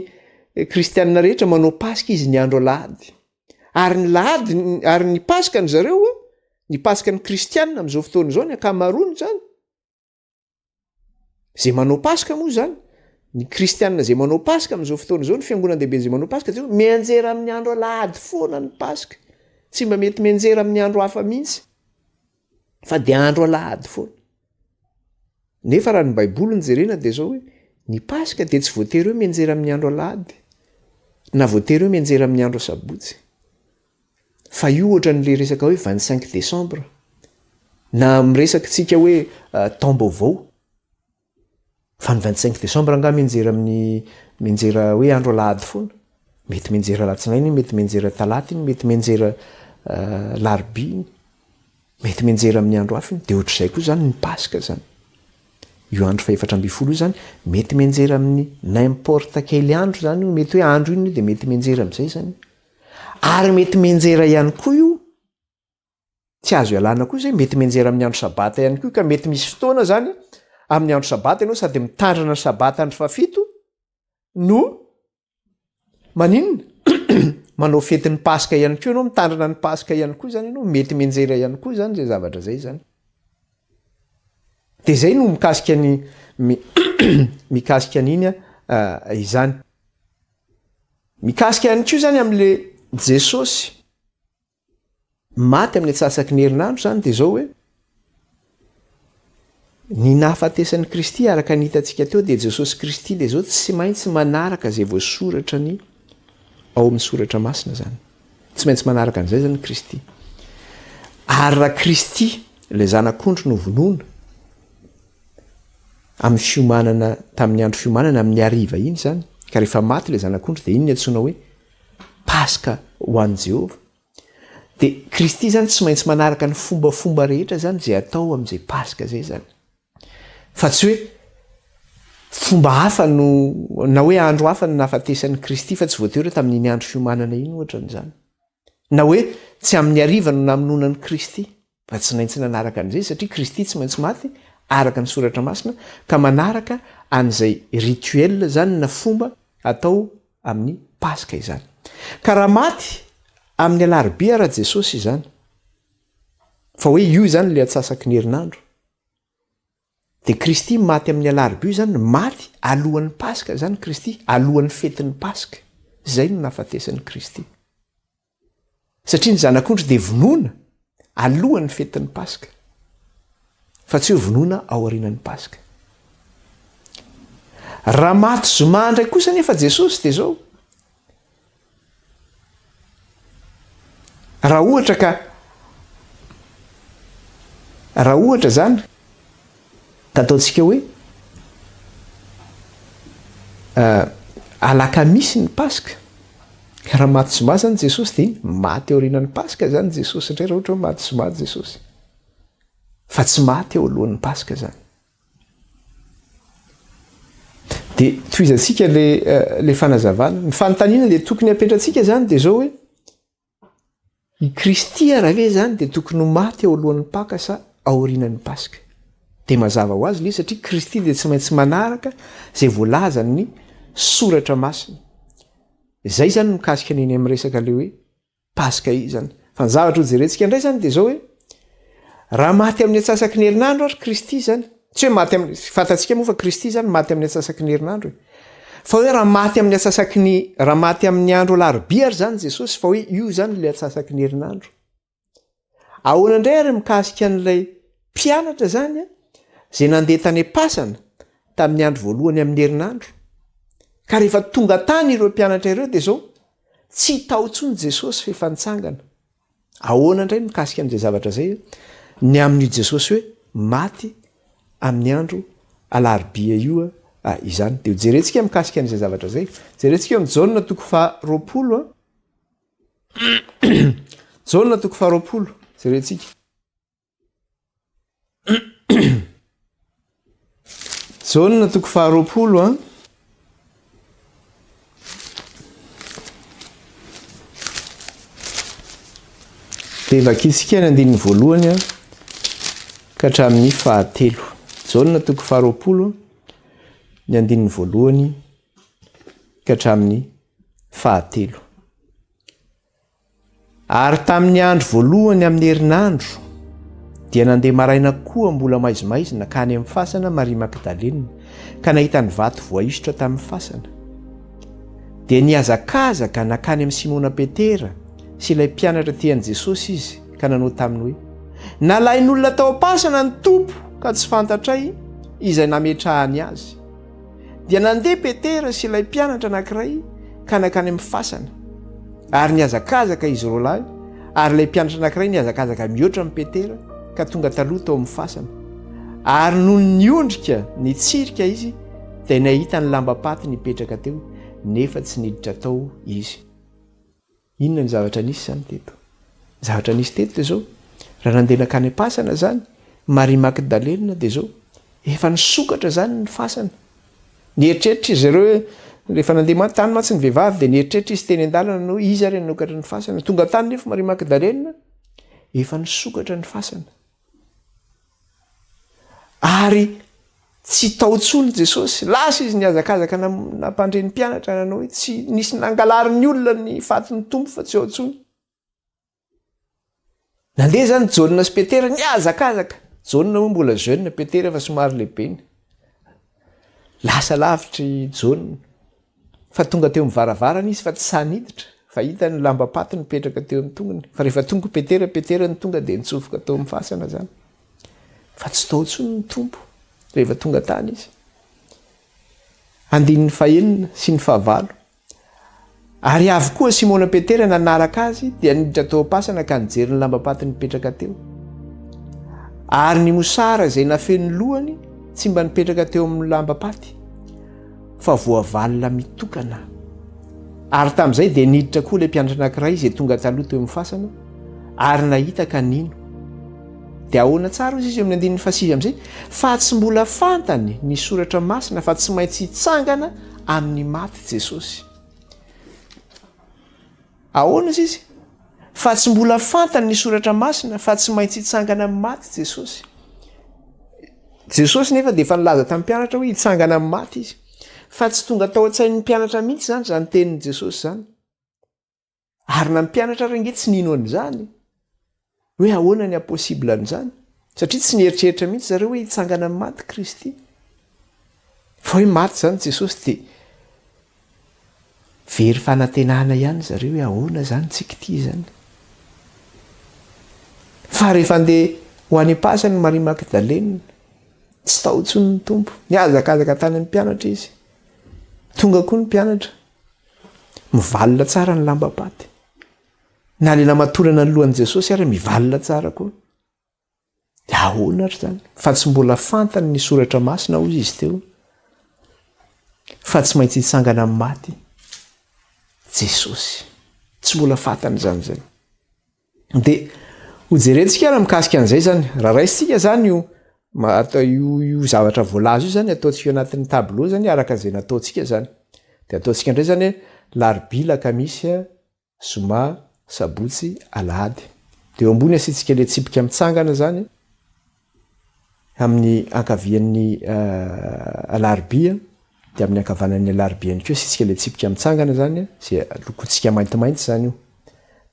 A: kristianina rehetra, manao Paska izy ny andro alahady. Ary ny lahady, ary ny Paska ny zareo, ny Paska ny kristianina amin'izao fotoana izao, ny ankamaroany izany, zay manao Paska moa izany, ny kristianina zay manao Paska amin'izao fotoana izao, ny fiangonan-dehibe zay manao Paska, zay mianjera amin'ny andro alahady foana ny Paska. Tsy mba mety mianjera amin'ny andro hafa mihitsy, fa dia andro alahady foana. Nefa raha ny Baiboly no jerena dia izao hoe, ny Paska dia tsy voatery hoe mianjera amin'ny andro alahady, na voatery hoe mianjera amin'ny andro asabotsy. Fa io ohatran'ilay resaka hoe 25 décembre, na miresaka tsika hoe taom-baovao. Fa ny 25 décembre angaha mianjera amin'ny, mianjera hoe andro alahady foana? Mety mianjera alatsinainy iny, mety mianjera talata iny, mety mianjera larobia iny. Mety mianjera amin'ny andro hafa iny, dia ohatr'izay koa izany ny Paska izany. Io andro fahefatra ambin'ny folo io izany, mety mianjera amin'ny n'importe quel andro izany io, mety hoe andro inona io dia mety mianjera amin'izay izany io. Ary mety mianjera ihany koa io, tsy azo ialana koa izay, mety mianjera amin'ny andro sabata ihany koa io, ka mety misy fotoana izany amin'ny andro sabata ianao sady mitandrina ny sabata andro fahafito no Maninona? Manao fetin'ny Paska ihany koa ianao, mitandrina ny Paska ihany koa izany ianao, mety mianjera ihany koa izany izay zavatra izay izany. Dia izay no mikasika ny mikasika an'iny izany. Mikasika ihany koa izany amin'le Jesosy. Maty amin'ny antsasaky ny herinandro izany dia izao hoe, ny nahafatesan'i Kristy araka ny hitantsika teo dia Jesosy Kristy dia izao tsy maintsy manaraka izay voasoratra ny ao amin'ny soratra masina izany. Tsy maintsy manaraka an'izay izany Kristy. Ary raha Kristy ilay zanak'ondry no vonoina amin'ny fiomanana tamin'ny andro fiomanana amin'ny hariva iny izany, ka rehefa maty ilay zanak'ondry dia iny ny antsoina hoe Paska ho an'i Jehovah. Dia Kristy izany tsy maintsy manaraka ny fombafomba rehetra izany izay atao amin'izay Paska izay izany. Fa tsy hoe fomba hafa no, na hoe andro hafa no nahafatesan'i Kristy fa tsy voatery hoe tamin'iny andro fiomanana iny ohatra an'izany. Na hoe tsy amin'ny hariva no namonoana an'i Kristy. Fa tsy naintsy nanaraka an'izay satria Kristy tsy maintsy maty araka ny soratra masina ka manaraka an'izay rituel zany na fomba atao amin'ny paska izany. Ka raha maty amin'ny alarobia ara Jesosy izany, fa hoe io izany le atsasaky ny herinandro, dia Kristy maty amin'ny alarobia io zany, maty alohan'ny paska zany Kristy, alohan'ny fetin'ny paska, zay no nahafatesan'i Kristy. Satria ny zanak'ondry dia vonoina alohan'ny fetin'ny Paska, fa tsy hoe vonoina aorianan'ny Paska. Raha maty zoma indray kosa anefa Jesosy dia izao, raha ohatra ka raha ohatra izany ka ataontsika hoe alakamisy ny Paska, ka raha maty zoma zany Jesosy dia maty aorianan'ny Paska zany Jesosy indray raha ohatra hoe maty zoma Jesosy, fa tsy maty eo alohan'ny Paska zany. Dia tohizantsika le le fanazavana. Ny fanontaniana dia tokony hapetratsika zany dia zao hoe I Kristy ara ve izany dia tokony ho maty eo alohan'ny Paka sa aorianan'ny Paska? Dia mazava ho azy ilay izy satria Kristy dia tsy maintsy manaraka izay voalazan'ny Soratra Masina. Izay izany mikasika ny eny amin'ny resaka ilay hoe Paska izany. Fa ny zavatra hojerentsika indray izany dia izao hoe raha maty amin'ny antsasaky ny herinandro ary Kristy izany, Tsy hoe maty amin'ny, fantatsika moa fa Kristy izany maty amin'ny antsasaky ny herinandro e. Fa hoe raha maty amin'ny antsasaky ny, raha maty amin'ny andro alarobia ary izany Jesosy, fa hoe io izany ilay antsasaky ny herinandro. Ahoana indray ary mikasika an'ilay mpianatra izany a, izay nandeha tany am-pasana tamin'ny andro voalohany amin'ny herinandro. Ka rehefa tonga tany ireo mpianatra ireo dia izao, tsy tao intsony Jesosy fa efa nitsangana. Ahoana indray ny mikasika an'izay zavatra izay ny amin'io Jesosy hoe maty amin'ny andro alarobia io izany? Dia hojerentsika mikasika an'izay zavatra izay. Jerentsika eo amin'ny Jaona toko faharoapolo. Jaona toko faharoapolo, jerentsika. Jaona toko faharoapolo a. Dia vakintsika ny andininy voalohany a, ka hatramin'ny fahatelo. Jaona toko faharoapolo, ny andininy voalohany ka hatramin'ny fahatelo. Ary tamin'ny andro voalohany amin'ny herinandro, dia nandeha maraina koa mbola maizimaizina ka any amin'ny fasana Maria Magdalena, ka nahita ny vato voaisotra tamin'ny fasana. Dia nihazakazaka nankany amin'i Simona Petera sy ilay mpianatra tian'i Jesosy izy, ka nanao taminy hoe, Nalain'olona tao am-pasana ny Tompo, ka tsy fantatray izay nametrahany azy. Dia nandeha Petera sy ilay mpianatra anankiray ka nankany amin'ny fasana. Ary nihazakazaka izy roalahy, ary ilay mpianatra anankiray nihazakazaka mihoatra amin'i Petera ka tonga taloha tao amin'ny fasana. Ary nony niondrika nitsirika izy, dia nahita ny lambam-paty nipetraka teo, nefa tsy niditra tao izy. Inona ny zavatra nisy izany teto? Ny zavatra nisy teto dia izao, raha nandeha nankany am-pasana izany Maria Magdalena dia izao, efa nisokatra izany ny fasana. Nieritreritra izy ireo hoe, rehefa nandeha tany mantsy ny vehivavy dia nieritreritra izy teny an-dalana hoe iza ary nanokatra ny fasana. Tonga tany nefa Maria Magdalena, efa nisokatra ny fasana. Ary tsy tao intsony Jesosy. Lasa izy nihazakazaka nampandre ny mpianatra nanao hoe tsy nisy nangalarin'ny olona ny fatin'ny Tompo fa tsy ao intsony. Nandeha izany Jaona sy Petera nihazakazaka. Jaona moa mbola jeune, Petera efa somary lehibeny. Lasa lavitra i Jaona. Fa tonga teo amin'ny varavarana izy fa tsy sahy niditra, fa hitany ny lambam-paty nipetraka teo amin'ny tongony. Fa rehefa tonga i Petera, Petera no tonga dia nitsofoka tao amin'ny fasana izany. Fa tsy tao intsony ny Tompo rehefa tonga tany izy. Andininy fahenina sy ny fahavalo. Ary avy koa Simona Petera nanaraka azy dia niditra tao am-pasana ka nijery ny lambam-paty nipetraka teo. Ary ny mosara izay nafeno ny lohany tsy mba nipetraka teo amin'ny lambam-paty. fa voavalona mitokana. Ary tamin'izay dia niditra koa ilay mpianatra anankiray izay tonga taloha teo amin'ny fasana ary nahita ka nino. Dia ahoana tsara hozy izy eo amin'ny andininy fahasivy amin'izay? Fa tsy mbola fantany ny soratra masina fa tsy maintsy hitsangana amin'ny maty Jesosy. Ahoana hozy izy? Fa tsy mbola fantany ny soratra masina fa tsy maintsy hitsangana amin'ny maty Jesosy. Jesosy nefa dia efa nilaza tamin'ny mpianatra hoe hitsangana amin'ny maty izy. Fa tsy tonga tao an-tsain'ny mpianatra mihitsy izany izany tenin'i Jesosy izany. Ary na ny mpianatra ary ange tsy nino an'izany. Hoe ahoana ny hahapossible an'izany? Satria tsy nieritreritra mihitsy zareo hoe hitsangana amin'ny maty Kristy. Fa hoe maty izany Jesosy dia very fanantenana ihany zareo hoe ahoana izany tsika ity izany. Fa rehefa andeha ho any am-pasana i Maria Magdalena, tsy tao intsony ny Tompo. Nihazakazaka tany amin'ny mpianatra izy. Tonga koa ny mpianatra. Mivalona tsara ny lambam-paty. Na le namatorana ny lohan'i Jesosy ary mivalona tsara koa. De ahoana ary zany? Fa tsy mbola fantany ny soratra masina hozy izy teo fa tsy maintsy hitsangana amin'ny maty Jesosy. Tsy mbola fantany zany zay. De hojerentsika ary mikasika an'izay zany. Raha raisintsika zany io io io zavatra voalaza io zany ataontsika eo anatin'ny tableau zany araka izay nataontsika zany. De ataontsika indray zany hoe larobia lakamisy Zoma, sabotsy, alahady. Dia eo ambony asiantsika ilay tsipika mitsangana izany, amin'ny ankavian'ny alarobia, dia amin'ny ankavanan'ny alarobia ihany koa asiantsika ilay tsipika mitsangana izany, izay lokontsika maintimainty izany io.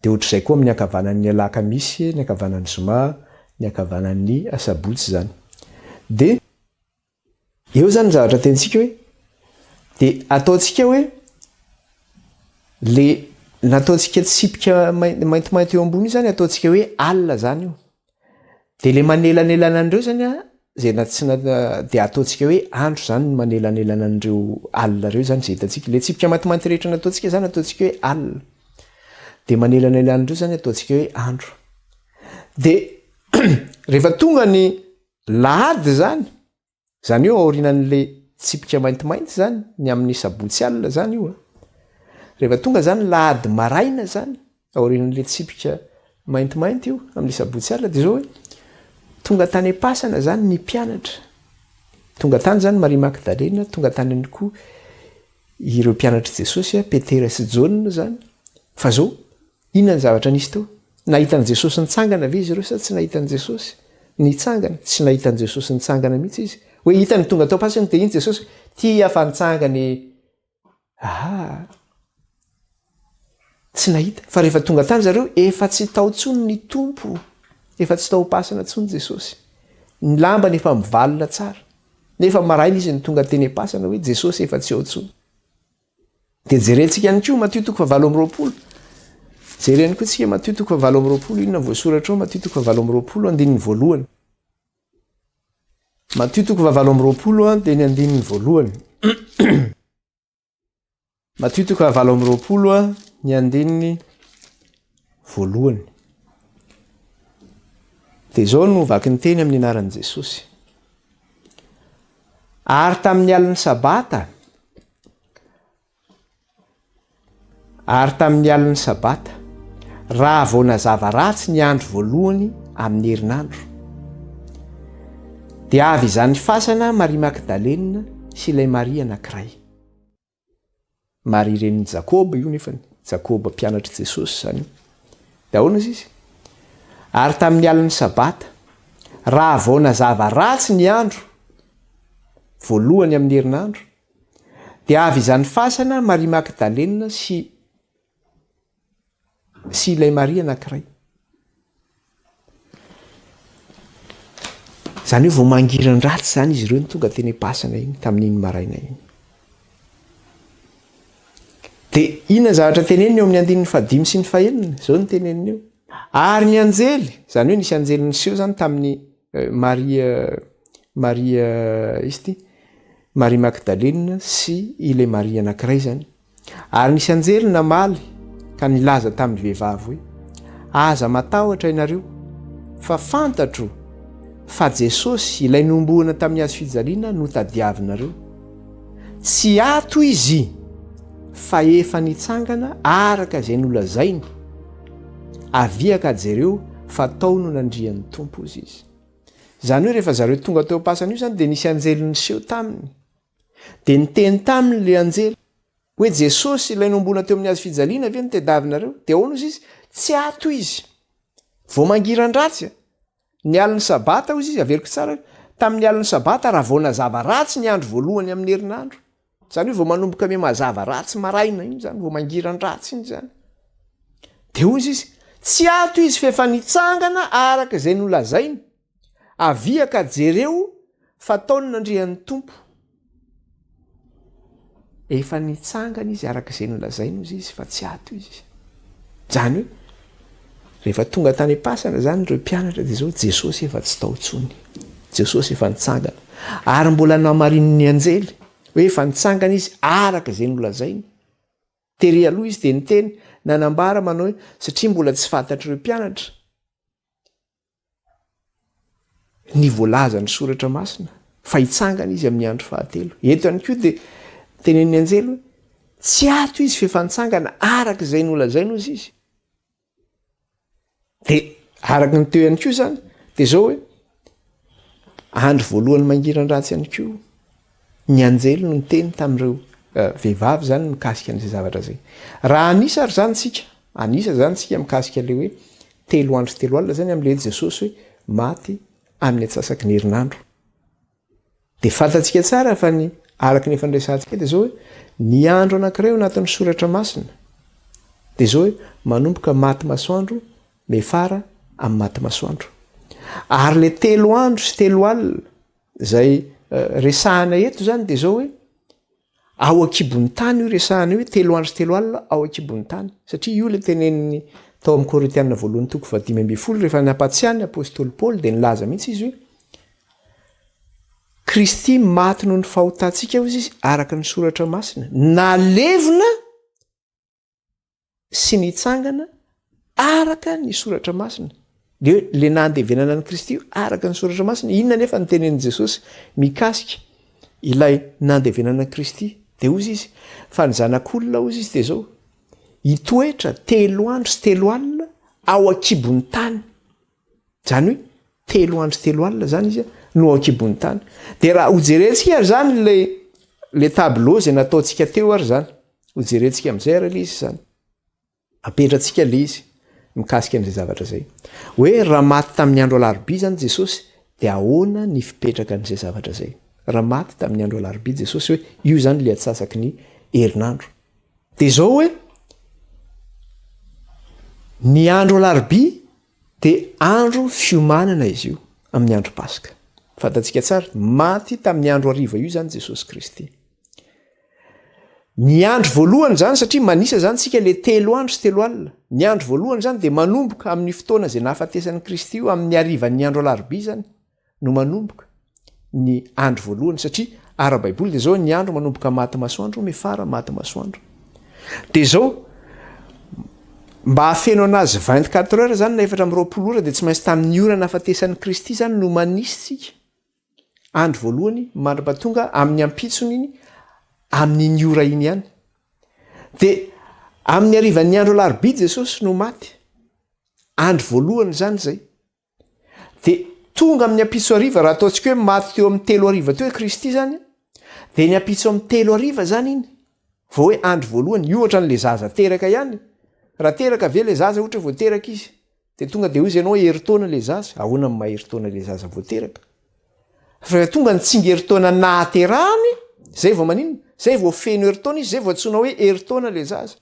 A: Dia ohatr'izay koa amin'ny ankavanan'ny alakamisy, ny ankavanan'ny zoma, ny ankavanan'ny asabotsy izany. Dia. Eo zany ny zavatra tentsika hoe de ataontsika hoe le nataontsika tsipika maintimainty eo ambony io zany ataontsika hoe alina zany io. De le manelanelana an'ireo zany a, zay na tsy na- de ataontsika hoe andro zany ny manelanelana an'ireo alina reo zany zay hitantsika. Le tsipika maintimainty rehetra nataontsika zany ataontsika hoe alina. De manelanelana an'ireo zany ataontsika hoe andro. De rehefa tonga ny Lahady izany, izany hoe aorianan'le tsipika maintimainty izany, ny amin'ny sabotsy alina izany io an. Rehefa tonga izany lahady maraina izany, aorianan'le tsipika maintimainty io, amin'ny sabotsy alina dia izao hoe, Tonga tany am-pasana izany ny mpianatra. Tonga tany izany Maria Magdalena, tonga tany ihany koa ireo mpianatr'i Jesosy, Petera sy Jaona izany. Fa izao, inona ny zavatra nisy teo? Nahita an'i Jesosy nitsangana ve izy ireo sa tsy nahita an'i Jesosy nitsangana? Tsy nahita an'i Jesosy nitsangana mihitsy izy. Hoe hitany tonga tao am-pasana dia iny Jesosy, tia aho fa nitsangana e. Aha! Tsy nahita. Fa rehefa tonga tany zareo, efa tsy tao intsony ny Tompo. Efa tsy tao am-pasana intsony Jesosy. Ny lambany efa mivalona tsara. Nefa maraina izy no tonga teny am-pasana hoe Jesosy efa tsy ao intsony. Dia jerentsika ihany koa Matio toko fahavalo amby 20. Jereny koa tsika Matio toko fahavalo amby 20, inona voasoratra ao Matio toko fahavalo amby 20 andininy voalohany. Matio toko fahavalo amby 20 dia ny andininy voalohany. Matio toko fahavalo amby 20 ny andininy voalohany. Dia izao no vaky ny teny amin'ny anaran'i Jesosy. Ary tamin'ny alin'ny Sabata, Ary tamin'ny alin'ny Sabata, raha vao nazava ratsy ny andro voalohany amin'ny herinandro, dia avy izany fasana Maria Magdalena sy ilay Maria anankiray. Maria renin'i Jakoba io nefany, Jakoba mpianatr'i Jesosy izany io. Dia ahoana izy izy? Ary tamin'ny alin'ny Sabata, raha vao nazava ratsy ny andro voalohany amin'ny herinandro, Dia avy izany fasana Maria Magdalena sy sy ilay Maria anankiray. Izany hoe vao mangiran-dratsy izany izy ireo no tonga teny am-pasana iny tamin'iny maraina iny. Dia inona ny zavatra teneniny eo amin'ny andininy fahadimy sy ny fahenina? Izao no teneniny eo. Ary ny anjely, izany hoe nisy anjely niseho izany tamin'ny Maria Maria izy ity Maria Magdalena sy ilay Maria anankiray izany. Ary nisy anjely namaly ka nilaza tamin'ny vehivavy hoe, Aza matahotra ianareo, fa fantatro fa Jesosy, ilay nohomboana tamin'ny hazo fijaliana, no tadiavinareo. Tsy ato izy, fa efa nitsangana araka izay nolazainy. Avia ka jereo fa tao no nandrian'ny Tompo, hozy izy. Izany hoe rehefa zareo tonga teo am-pasana io izany dia nisy anjely niseho taminy. Dia niteny taminy ilay anjely hoe Jesosy ilay nohomboana teo amin'ny hazo fijaliana ve no tediavinareo? Dia ahoana hozy izy? Tsy ato izy. Vao mangiran-dratsy. Ny alin'ny sabata hozy izy, averiko tsara, tamin'ny alin'ny sabata raha vao nazava ratsy ny andro voalohany amin'ny herinandro. Izany hoe vao manomboka miha mazava ratsy maraina iny izany, vao mangiran-dratsy iny izany. Dia hoy izy, tsy ato izy fa efa nitsangana araka izay nolazainy. Avia ka jereo fa tao no nandrian'ny Tompo. Efa nitsangana izy araka izay nolazainy hozy izy fa tsy ato izy. Izany hoe rehefa tonga tany am-pasana izany ireo mpianatra dia izao Jesosy efa tsy tao intsony. Jesosy efa nitsangana. Ary mbola namarinin'ny anjely hoe efa nitsangana izy araka izay nolazainy. Tery aloha izy dia niteny, nanambara manao hoe satria mbola tsy fantatr'ireo mpianatra ny voalazan'ny soratra masina fa hitsangana izy amin'ny andro fahatelo. Eto ihany koa dia tenenin'ny anjely hoe tsy ato izy fa efa nitsangana araka izay nolazainy hozy izy. Dia araka ny teo ihany koa izany dia izao hoe andro voalohany mangiran-dratsy ihany koa ny anjely no niteny tamin'ireo eh, vehivavy izany mikasika an'izay zavatra izay. Raha anisa ary izany tsika, anisa izany tsika mikasika ilay hoe telo andro sy telo alina izany amin'ilay Jesosy hoe maty amin'ny antsasaky ny herinandro. Dia fantatsika tsara fa ny araka ny efa niresahantsika dia izao hoe ny andro anankiray ao anatin'ny soratra masina dia izao hoe manomboka maty masoandro mefara amin'ny maty masoandro. Ary le telo andro sy telo alina izay eh, resahana eto izany dia izao hoe Ao an-kibon'ny tany io resahana io hoe telo andro sy telo alina ao an-kibon'ny tany. Satria io ilay tenenin'ny tao amin'ny Korintiana voalohany toko fahadimy ambin'ny folo rehefa nampatsiahy ny apostoly Paoly dia nilaza mihitsy izy hoe Kristy maty noho ny fahotantsika hozy izy araka ny soratra masina nalevina sy nitsangana araka ny soratra masina. De hoe le nandevenana an'i Kristy io araka ny soratra masina. Inona nefa ny tenenin'i Jesosy mikasika ilay nandevenana an'i Kristy? De hozy izy, fa ny zanak'olona hozy izy de zao, hitoetra telo andro sy telo alina ao an-kibon'ny tany. Zany hoe. Telo andro telo alina zany izy no ao an-kibon'ny tany. De raha hojerentsika ary zany le le tableau zay nataontsika teo ary zany, hojerentsika am'zay ary le izy zany. Apetratsika le izy mikasika an'izay zavatra zay. Hoe raha maty tamin'ny andro alarobia zany Jesosy de ahoana ny fipetraka an'izay zavatra zay? Raha maty tamin'ny andro alarobia Jesosy hoe io zany le atsasaky ny herinandro. De zao hoe ny andro alarobia Dia andro fiomanana izy io amin'ny andro Paska. Fantatsika tsara, maty tamin'ny andro hariva io izany Jesosy Kristy. Ny andro voalohany izany, satria manisa izany tsika le telo andro sy telo alina, ny andro voalohany izany dia manomboka amin'ny fotoana izay nahafatesan'i Kristy io, amin'ny harivan'ny andro alarobia izany. no manomboka ny andro voalohany satria ara-baiboly dia zao ny andro manomboka maty masoandro mifara maty masoandro de zao mba hahafeno anazy 24 heures zany na 24 ora de tsy maintsy tamin'ny ora nahafatesan'i Kristy zany no manisy tsika andro voalohany mandra-pahatonga amin'ny ampitsony iny amin'iny ora iny ihany de amin'ny harivan'ny andro alarobia Jesosy no maty andro voalohany zany zay De tonga amin'ny ampitso hariva, raha ataontsika hoe maty teo amin'ny telo hariva teo i Kristy zany, de ny ampitso amin'ny telo hariva zany iny vao hoe andro voalohany, io ohatran'le zaza teraka ihany, raha teraka ve le zaza ohatra hoe vao teraka izy, de tonga de hoy izy ianao herintaona le zaza, ahoana ny maha herintaona le zaza vao teraka? Fa rehefa tonga ny tsingerin-taona nahaterahany, zay vao maninona? Zay vao feno herintaona izy, zay vao antsoina hoe herintaona le zaza.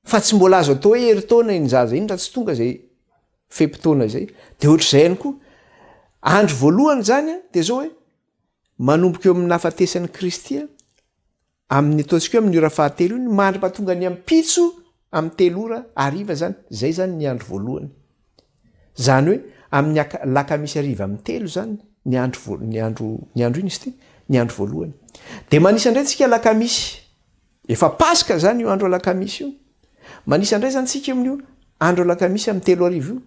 A: Fa tsy mbola azo atao hoe herintaona iny zaza iny raha tsy tonga izay fe-potoana izay. De ohatr'izay ihany koa, andro voalohany zany an, de zao hoe manomboka eo amin'ny nahafatesan'i Kristy an, amin'ny ataontsika hoe amin'ny ora fahatelo iny mandra-pahatonga ny ampitso amin'ny telo ora hariva zany, zay zany ny andro voalohany. Zany hoe amin'ny aka- lakamisy hariva amin'ny telo zany ny andro voa- ny andro ny andro iny izy ity, ny andro voalohany. De manisa indray tsika lakamisy Efa Paska zany io andro alakamisy io. Manisa indray zany tsika amin'io andro alakamisy amin'ny 3000 io,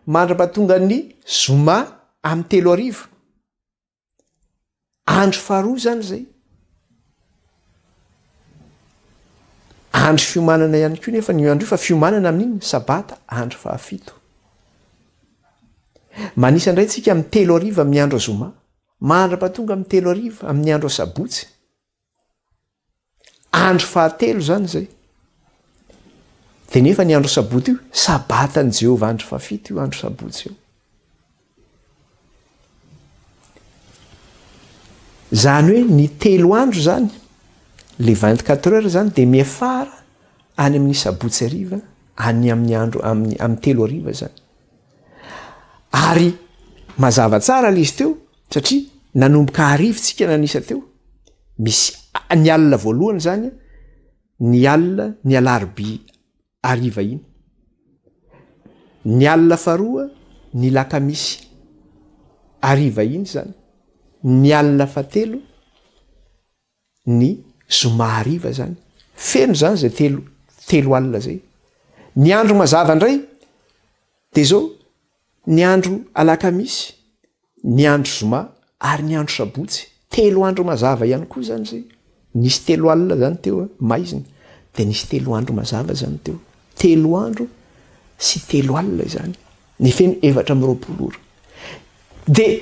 A: mandra-pahatonga ny zoma amin'ny 3000. Andro faharoa zany zay. Andro fiomanana ihany koa nefa ny andro io fa fiomanana amin'iny sabata andro fahafito. Manisa indray tsika amin'ny 3000 amin'ny andro zoma, mandra-pahatonga amin'ny 3000 amin'ny andro asabotsy. Andro fahatelo izany izay. Dia nefa ny andro sabotsy io, sabatan'i Jehovah andro fahafito io andro sabotsy io. Izany hoe ny telo andro izany, le 24 heures izany dia miafara any amin'ny sabotsy hariva, any amin'ny andro amin'ny amin'ny telo hariva izany. Ary mazava tsara ilay izy teo satria nanomboka hariva tsika nanisa teo. Misy ny alina voalohany zany ny alina ny alarobia hariva iny. Ny alina faharoa ny lakamisy hariva iny zany. Ny alina fahatelo ny zoma hariva zany. Feno zany zay telo telo alina zay. Ny andro mazava indray de zao, ny andro alakamisy, ny andro zoma ary ny andro sabotsy. Telo andro mazava ihany koa zany zay. Nisy telo alina zany teo maizina, de nisy telo andro mazava zany teo. Telo andro sy telo alina izany. Ny feno 24 ora. Dia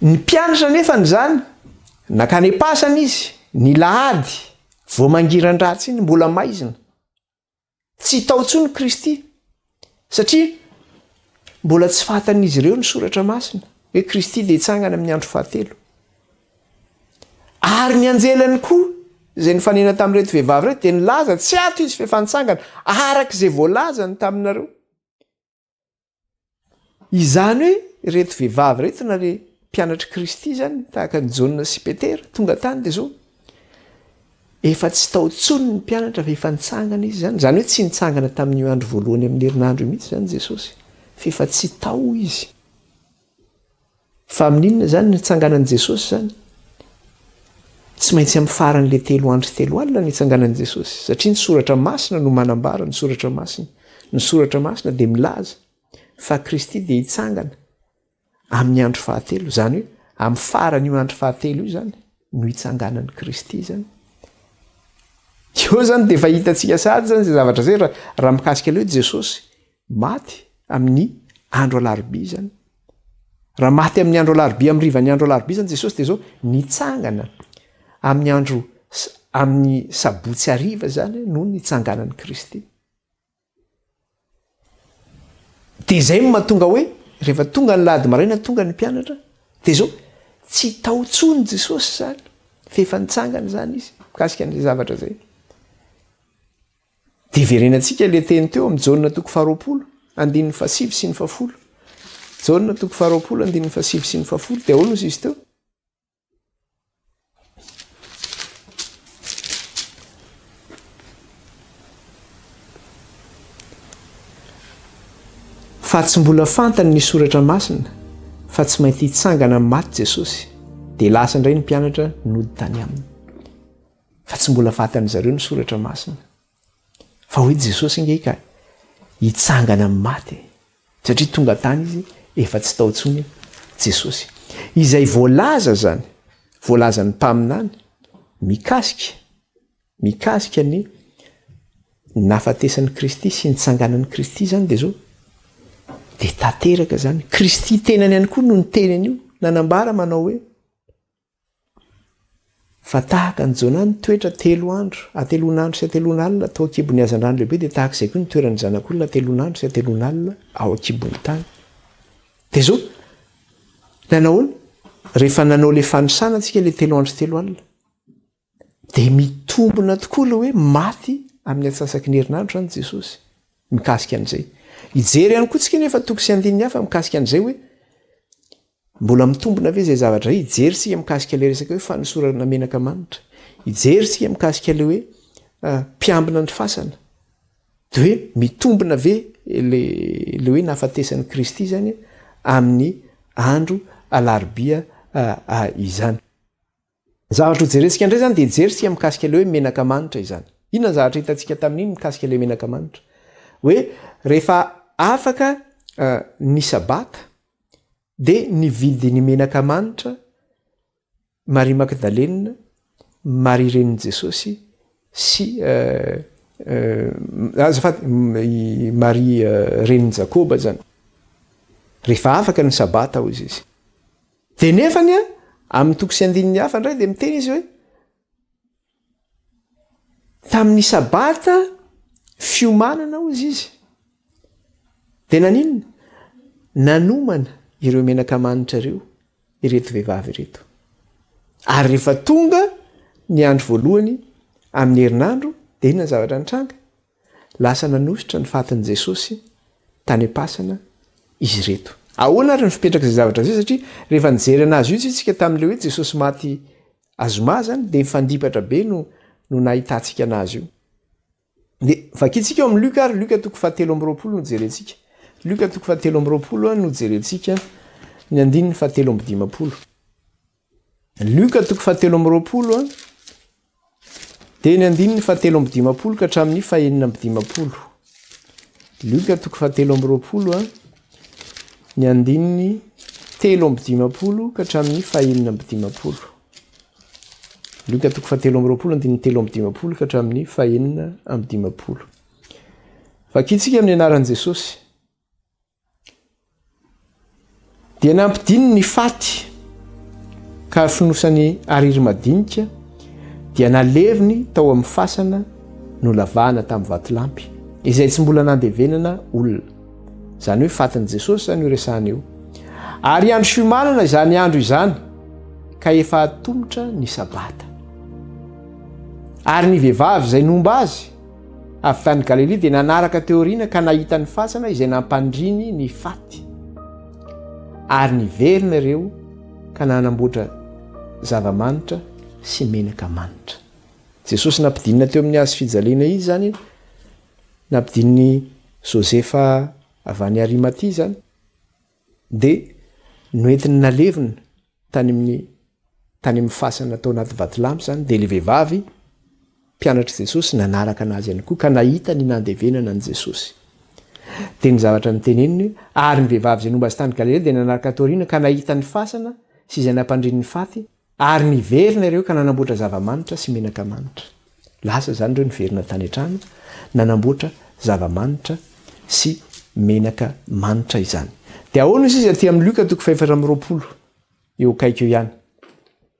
A: ny mpianatra anefany izany, nankany am-pasana izy, ny lahady, vao mangiran-dratsy iny, mbola maizina. Tsy tao intsony Kristy, satria mbola tsy fatan'izy ireo ny soratra masina, hoe Kristy dia hitsangana amin'ny andro fahatelo. Ary ny anjelany koa, izay nifanena tamin'ireto vehivavy ireto, dia nilaza, tsy ato izy fa efa nitsangana, araka izay voalazany taminareo. Izany hoe ireto vehivavy ireto na le mpianatr'i Kristy izany tahaka an'i Jaona sy Petera tonga tany dia zao efa tsy tao intsony ny mpianatra fa efa nitsangana izy izany. Izany hoe tsy nitsangana tamin'io andro voalohany amin'ny herinandro io mihitsy izany Jesosy fa efa tsy tao izy. Fa amin'inona izany ny nitsanganan'i Jesosy izany? Tsy maintsy amin'ny faran'ilay telo andro sy telo alina ny nitsanganan'i Jesosy, satria ny soratra masina no manambara ny soratra masina. Ny soratra masina dia milaza fa Kristy dia hitsangana amin'ny andro fahatelo, izany hoe amin'ny faran'io andro fahatelo io izany no hitsanganan'i Kristy izany. Eo izany dia efa hitantsika sahady izany izay zavatra izay raha mikasika ilay hoe Jesosy maty amin'ny. andro alarobia izany. Raha maty amin'ny andro alarobia amin'ny rivan'ny andro alarobia izany Jesosy dia izao nitsangana amin'ny andro amin'ny sabotsy hariva izany no nitsanganan'i Kristy. Dia izay no mahatonga hoe rehefa tonga ny lahady maraina tonga ny mpianatra dia izao tsy tao intsony Jesosy izany fa efa nitsangana izany izy mikasika an'izay zavatra izay. Dia iverenantsika ilay teny teo amin'ny Jaona toko faharoapolo, andininy fahasivy sy ny fahafolo. Jaona toko faharoapolo, andininy fahasivy sy ny fahafolo. Dia ahoana ozy izy teo? Fa tsy mbola fantany ny soratra masina fa tsy maintsy hitsangana amin'ny maty Jesosy. Dia lasa indray ny mpianatra nody tany aminy. Fa tsy mbola fantan zareo ny soratra masina. Fa hoy Jesosy ange ka hitsangana amin'ny maty e. Satria tonga tany izy efa tsy tao intsony Jesosy. Izay voalaza zany, voalazan'ny mpaminany mikasika mikasika ny nahafatesan'i Kristy sy nitsanganan'i Kristy zany dia zao dia tanteraka zany. Kristy tenany ihany koa no niteny an'io, nanambara manao hoe Fa tahaka an'i Jonah nitoetra telo andro, hateloana andro sy hateloana alina tao an-kibon'ny hazandrano lehibe, dia tahaka izay koa ny toeran'ny Zanak'olona hateloana andro sy hateloana alina ao an-kibon'ny tany. Dia izao, nanao ahoana? Rehefa nanao ilay fanisana antsika ilay telo andro sy telo alina, dia mitombina tokoa ilay hoe maty amin'ny antsasaky ny herinandro izany Jesosy mikasika an'izay. Hijery ihany koa tsika nefa toko sy andininy hafa mikasika an'izay hoe Mbola mitombina ve izay zavatra izay? Hijery isika mikasika ilay resaka hoe fanosorana menaka manitra. Hijery isika mikasika ilay hoe mpiambina ny fasana. Dia hoe mitombina ve ilay ilay hoe nahafatesan'i Kristy izany amin'ny andro alarobia izany. Ny zavatra hojerentsika indray izany dia hijery isika mikasika ilay hoe menaka manitra izany. Inona ny zavatra hitantsika tamin'iny mikasika ilay menaka manitra? Hoe rehefa afaka ny sabata dia nividy ny menaka manitra Maria Magdalena, Maria renin'i Jesosy sy azafady i Maria renin'i Jakoba izany. Rehefa afaka ny sabata hoy izy. Dia nefany a, amin'ny toko sy andininy hafa indray dia miteny izy hoe tamin'ny sabata fiomanana hozy izy. Dia naninona? Nanomana ireo menaka manitra ireo ireto vehivavy ireto. Ary rehefa tonga ny andro voalohany amin'ny herinandro dia inona ny zavatra nitranga? Lasa nanosotra ny fatin'i Jesosy tany am-pasana izy ireto. Ahoana ary ny fipetrak'izay zavatra izay? Satria rehefa nijery an'azy io isika tamin'ilay hoe Jesosy maty azoma izany dia mifandipatra be no no nahitantsika an'azy io. Dia vakintsika ao amin'ny Luka ary Luka toko fahatelo amby 20 no jerentsika. Luka toko fahatelo amby 20 no jerentsika ny andininy fahatelo amby 50. Lioka toko fahatelo amby 20 a, dia ny andininy fahatelo amby 50 ka hatramin'ny fahenina amby 50. Lioka toko fahatelo amby 20 a, ny andininy 53 ka hatramin'ny fahenina amby 50. Lioka toko fahatelo amby 20 andininy 53 ka hatramin'ny fahenina amby 50. Vakintsika amin'ny anaran'i Jesosy. Dia nampidininy ny faty ka fonosany hariry madinika, dia naleviny tao amin'ny fasana nolavahana tamin'ny vatolampy, izay tsy mbola nandevenana olona. Izany hoe fatin'i Jesosy izany io resahana io. Ary andro fiomanana izany andro izany, ka efa atomotra ny Sabata. Ary ny vehivavy izay nomba azy, Avy tany Galilia dia nanaraka teo aoriana ka nahita ny fasana izay nampandriny ny faty. Ary niverina ireo ka nanamboatra zava-manitra sy menaka manitra. Jesosy nampidinina teo amin'ny hazo fijaliana izy izany, nampidinin'i Josefa avy any Arimatia izany, dia noentiny nalevina tany amin'ny tany amin'ny fasana tao anaty vatolampy izany, dia ilay vehivavy mpianatr'i Jesosy nanaraka anazy ihany koa ka nahita ny nandevenana an'i Jesosy. Dia ny zavatra noteneniny hoe, ary ny vehivavy izay nomba azy tany Galilia dia nanaraka taoriana ka nahita ny fasana sy izay nampandrin'ny faty, Ary niverina ireo ka nanamboatra zava-manitra sy menaka manitra. Lasa izany ireo niverina tany an-trano, nanamboatra zava-manitra sy menaka manitra izany. Dia ahoana izy aty amin'ny Lioka toko fahefatra amby 20, eo akaiky eo ihany.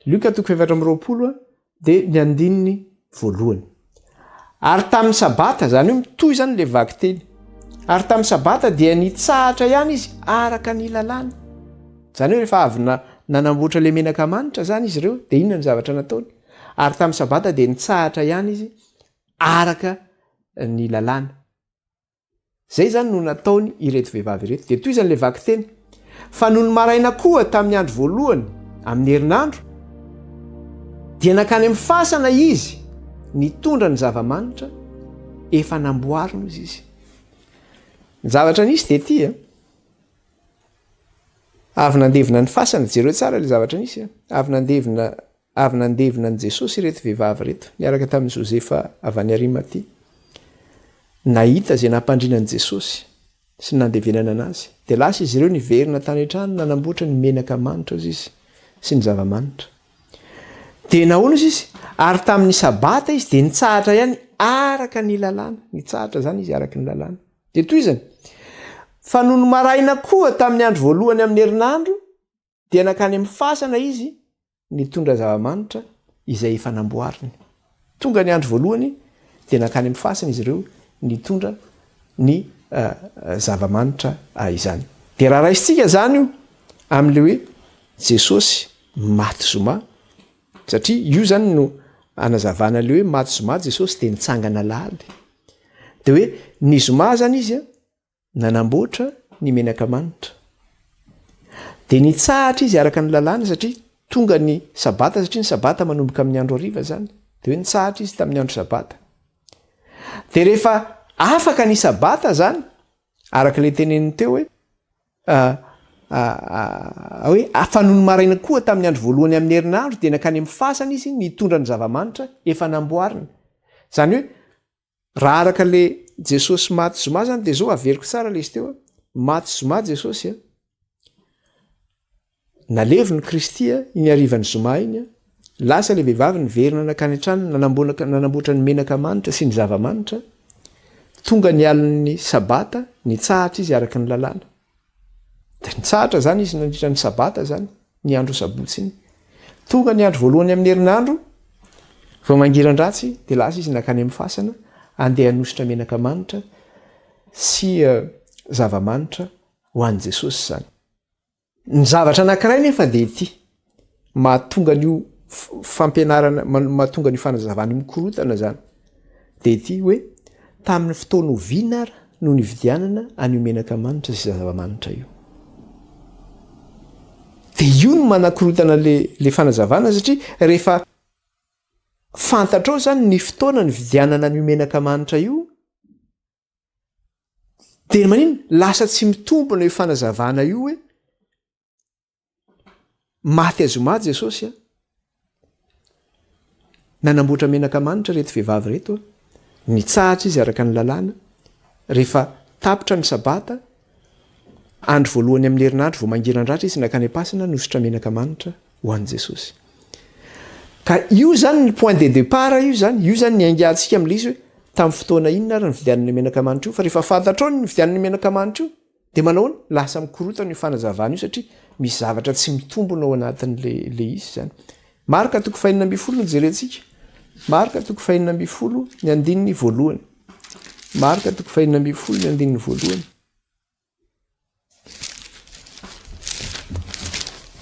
A: Lioka toko fahefatra amby 20 dia ny andininy voalohany. Ary tamin'ny Sabata, izany hoe mitohy izany ilay vakiteny. Ary tamin'ny Sabata dia nitsahatra ihany izy araka ny lalàna. Izany hoe rehefa avy nanamboatra ilay menaka manitra izany izy ireo, dia inona ny zavatra nataony? Ary tamin'ny Sabata dia nitsahatra ihany izy araka ny lalàna. Izay izany no nataony ireto vehivavy ireto. Dia tohizany ilay vakiteny. Fa nony maraina koa tamin'ny andro voalohany amin'ny herinandro, dia nankany amin'ny fasana izy nitondra ny zava-manitra efa namboarina ozy izy. Ny zavatra nisy dia ity a. Avy nandevina ny fasana, jereo tsara ilay zavatra nisy a. Avy nandevina Avy nandevina an'i Jesosy ireto vehivavy ireto, niaraka tamin'i Josefa avy any Arimatia. Nahita izay nampandriana an'i Jesosy sy ny nandevenana anazy. Dia lasa izy ireo niverina tany an-trano nanamboatra ny menaka manitra, hozy izy, sy ny zava-manitra. Dia nahoana hozy izy? Ary tamin'ny Sabata izy dia nitsahatra ihany araka ny lalàna. Nitsahatra izany izy araka ny lalàna. Dia tohizany, Fa nony maraina koa tamin'ny andro voalohany amin'ny herinandro, Dia nankany amin'ny fasana izy nitondra zava-manitra izay efa namboariny. Tonga ny andro voalohany dia nankany amin'ny fasana izy ireo nitondra ny zava-manitra izany. Dia raha raisintsika izany io amin'ilay hoe Jesosy maty zoma, satria io izany no anazavana ilay hoe maty zoma Jesosy dia nitsangana alahady. Dia hoe ny zoma izany izy Nanamboatra ny menaka manitra. Dia nitsahatra izy araka ny lalàna satria tonga ny sabata, satria ny sabata manomboka amin'ny andro hariva izany. Dia hoe nitsahatra izy tamin'ny andro sabata. Dia rehefa afaka ny sabata izany, araka ilay teneniny teo hoe hoe fa nony maraina koa tamin'ny andro voalohany amin'ny herinandro dia nankany amin'ny fasana izy nitondra ny zava-manitra efa namboarina. Izany hoe Raha araka le Jesosy maty zoma zany de zao averiko tsara le izy teo a, maty zoma Jesosy a, naleviny Kristy a, iny harivan'ny zoma iny a, lasa le vehivavy niverina nankany an-tranony nanamboanaka nanamboatra ny menaka manitra sy ny zava-manitra, tonga ny alin'ny sabata, nitsahatra izy araka ny lalàna. Dia nitsahatra izany izy nandritra ny sabata izany, ny andro sabotsy iny. Tonga ny andro voalohany amin'ny herinandro, vao mangiran-dratsy, dia lasa izy nankany amin'ny fasana, andeha hanosotra menaka manitra sy eh, zava-manitra ho an'i Jesosy izany. Ny zavatra anankiray nefa dia ity, mahatonga an'io fampianarana, mahatonga an'io fanazavana io mikorotana izany, dia ity hoe tamin'ny fotoana oviana ary no nividianana an'io menaka manitra sy zava-manitra io. Dia io no manakorotana le le fanazavana satria rehefa fantatrao izany ny fotoana nividianana an'io menaka manitra io, Dia maninona? Lasa tsy mitombina io fanazavana io hoe maty azoma Jesosy a. Nanamboatra menaka manitra ireto vehivavy ireto a. Nitsahatra izy araka ny lalàna. Rehefa tapitra ny sabata, andro voalohany amin'ny herinandro vao mangiran-dratra izy nankany am-pasana nosotra menaka manitra. ho an'i Jesosy. Ka io zany ny point de départ io zany, io zany ny aingantsika amin'ilay izy hoe tamin'ny fotoana inona ary nividianana io menaka manitra io, fa rehefa fantatrao ny nividianana io menaka manitra io dia manao ahoana? Lasa mikorotana io fanazavana io satria misy zavatra tsy mitombina ao anatin'le le izy zany. Marka toko fahenina ambin'ny folo no jerentsika. Marka toko fahenina ambin'ny folo ny andininy voalohany. Marka toko fahenina ambin'ny folo ny andininy voalohany.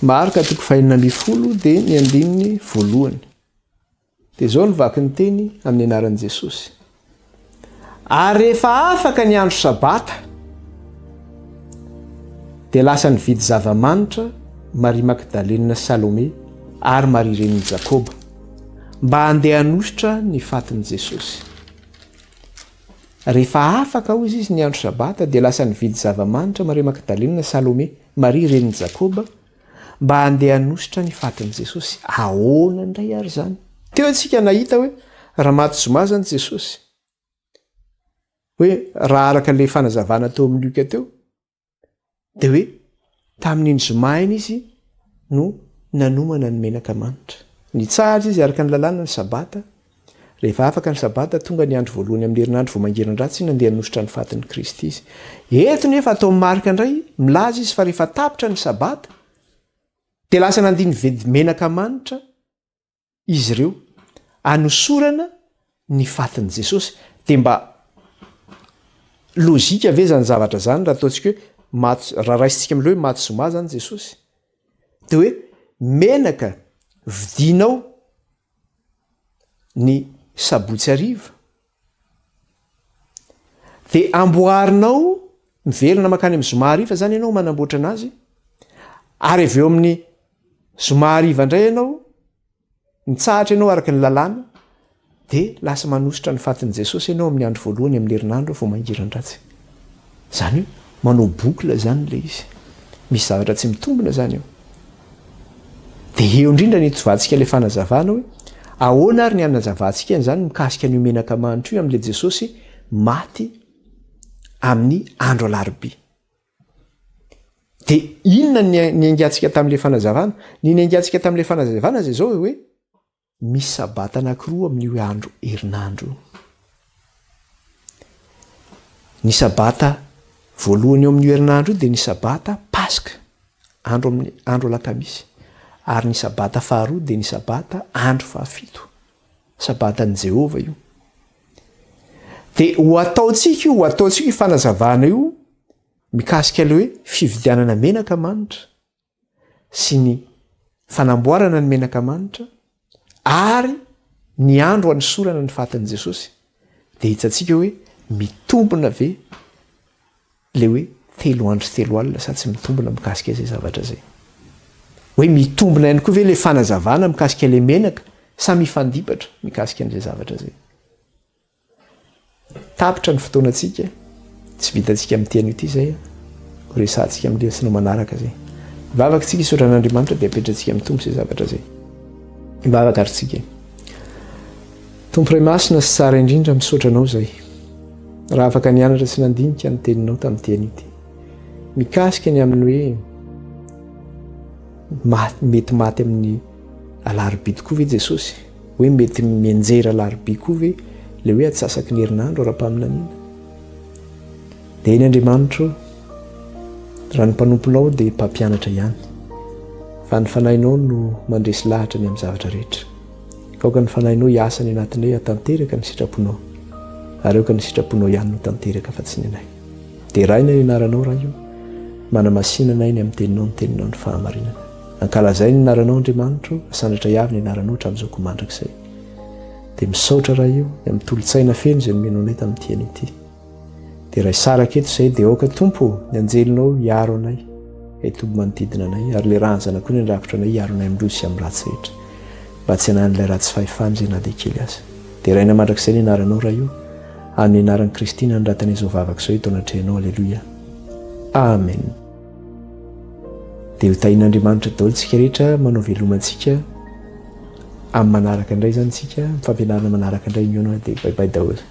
A: Marka toko fahenina ambin'ny folo dia ny andininy voalohany. Dia izao no vaky ny teny amin'ny anaran'i Jesosy. Ary rehefa afaka ny andro sabata dia lasa nividy zava-manitra Maria Magdalena Salome ary Maria renin'i Jakoba mba handeha hanosotra ny fatin'i Jesosy. Rehefa afaka, hozy izy, ny andro Sabata, dia lasa nividy zava-manitra Maria Magdalena, Salome, Maria renin'i Jakoba, mba handeha hanosotra ny fatin'i Jesosy. Ahoana indray ary izany? Teo isika nahita hoe raha maty zoma izany Jesosy, hoe raha araka ilay fanazavana teo amin'ny Lioka teo, Dia hoe tamin'iny zoma iny izy no nanomana ny menaka manitra. Nitsahatra izy araka ny lalàna ny sabata. Rehefa afaka ny Sabata, tonga ny andro voalohany amin'ny herinandro vao mangiran-dratsy, nandeha nanosotra ny fatin'i Kristy izy. Eto nefa atao Marka indray, milaza izy fa rehefa tapitra ny Sabata, dia lasa nandia nividy menaka manitra izy ireo, hanosorana ny fatin'i Jesosy. Dia mba lojika ve izany zavatra izany raha ataontsika hoe maty, raha raisintsika amin'ilay hoe maty zoma izany Jesosy? Dia hoe menaka vidianao ny sabotsy hariva dia amboarinao miverina mankany amin'ny zoma hariva zany ianao manamboatra anazy ary avy eo amin'ny zoma hariva indray ianao mitsahatra ianao araka ny lalàna dia lasa manosotra ny fatin'i Jesosy ianao amin'ny andro voalohany amin'ny herinandro vao mangiran-dratsy. Izany hoe manao boucle izany ilay izy. Misy zavatra tsy mitombina izany eo. Dia eo indrindra ny itovantsika ilay fanazavana hoe ahoana ary ny hanazavantsika an'izany mikasika an'io menaka manitra io amin'ilay Jesosy maty amin'ny andro alarobia. Dia inona ny niaingantsika tamin'ilay fanazavana? Ny niaingantsika tamin'ilay fanazavana izay izao hoe Misy sabata anankiroa amin'io andro herinandro io. Ny sabata voalohany eo amin'io herinandro io dia ny sabata Paska, andro amin'ny andro alakamisy, ary ny sabata faharoa dia ny sabata andro fahafito. Sabatan'i Jehovah io. Dia ho ataontsika io, ho ataontsika io fanazavana io mikasika ilay hoe fividianana menaka manitra. sy ny fanamboarana ny menaka manitra ary ny andro hanosorana ny fatin'i Jesosy, dia hitantsika hoe mitombina ve le hoe telo andro sy telo alina sa tsy mitombina mikasika izay zavatra izay. Hoe mitombina ihany koa ve le fanazavana mikasika le menaka sa mifandipatra mikasika an'izay zavatra izay. Tapitra ny fotoanantsika, tsy vitantsika amin'ity anio ity izay, ho resahantsika amin'ny lesona manaraka izay. Mivavaka isika hisaotra an'Andriamanitra dia apetratsika amin'ny Tompo izay zavatra izay. Mivavaka ary tsika. Tompo Ray Masina sy tsara indrindra, misaotra Anao izay. Raha afaka nianatra sy nandinika ny teninao tamin'ity anio ity. Mikasika ny amin'ny hoe mety maty amin'ny alarobia tokoa ve Jesosy? Hoe mety mianjera alarobia koa ve ilay hoe atsasaky ny herinandro ara-paminaniana? Dia eny Andriamanitra o, raha ny mpanomponao dia mpampianatra ihany, fa ny fanahinao no mandresy lahatra ny amin'ny zavatra rehetra. Ka aoka ny fanahinao hiasa any anatinay hatanteraka ny sitraponao, ary aoka ny sitraponao ihany no tanteraka fa tsy ny anay. Deraina ny anaranao Ray o, manamasina anay ny amin'ny teninao ny teninao ny fahamarinana. Ankalazaina ny anaranao Andriamanitra o, asandratra avy ny anaranao hatramin'izao koa mandrakizay. Dia misaotra Ray o, ny amin'ny tolo-tsaina feno izay nomenao anay tamin'ity anio ity. Dia raha hisaraka eto izay dia aoka Tompo o, ny anjelinao hiaro anay, hitoby manodidina anay, ary ilay ràn'ny Zanak'ondry handrakotra anay hiaro anay amin'ny loza sy amin'ny ratsy rehetra. Mba tsy hananan'ilay ratsy fahefana izay na dia kely aza. Deraina mandrakizay ny anaranao Ray o, amin'ny anaran'i Kristy nanoratana izao vavaka izao eto anatrehanao Aleloia. Amen. Dia ho tahian'Andriamanitra daholo tsika rehetra manao veloma antsika amin'ny manaraka indray izany tsika, amin'ny fampianarana manaraka indray mihaona dia bye bye daholo.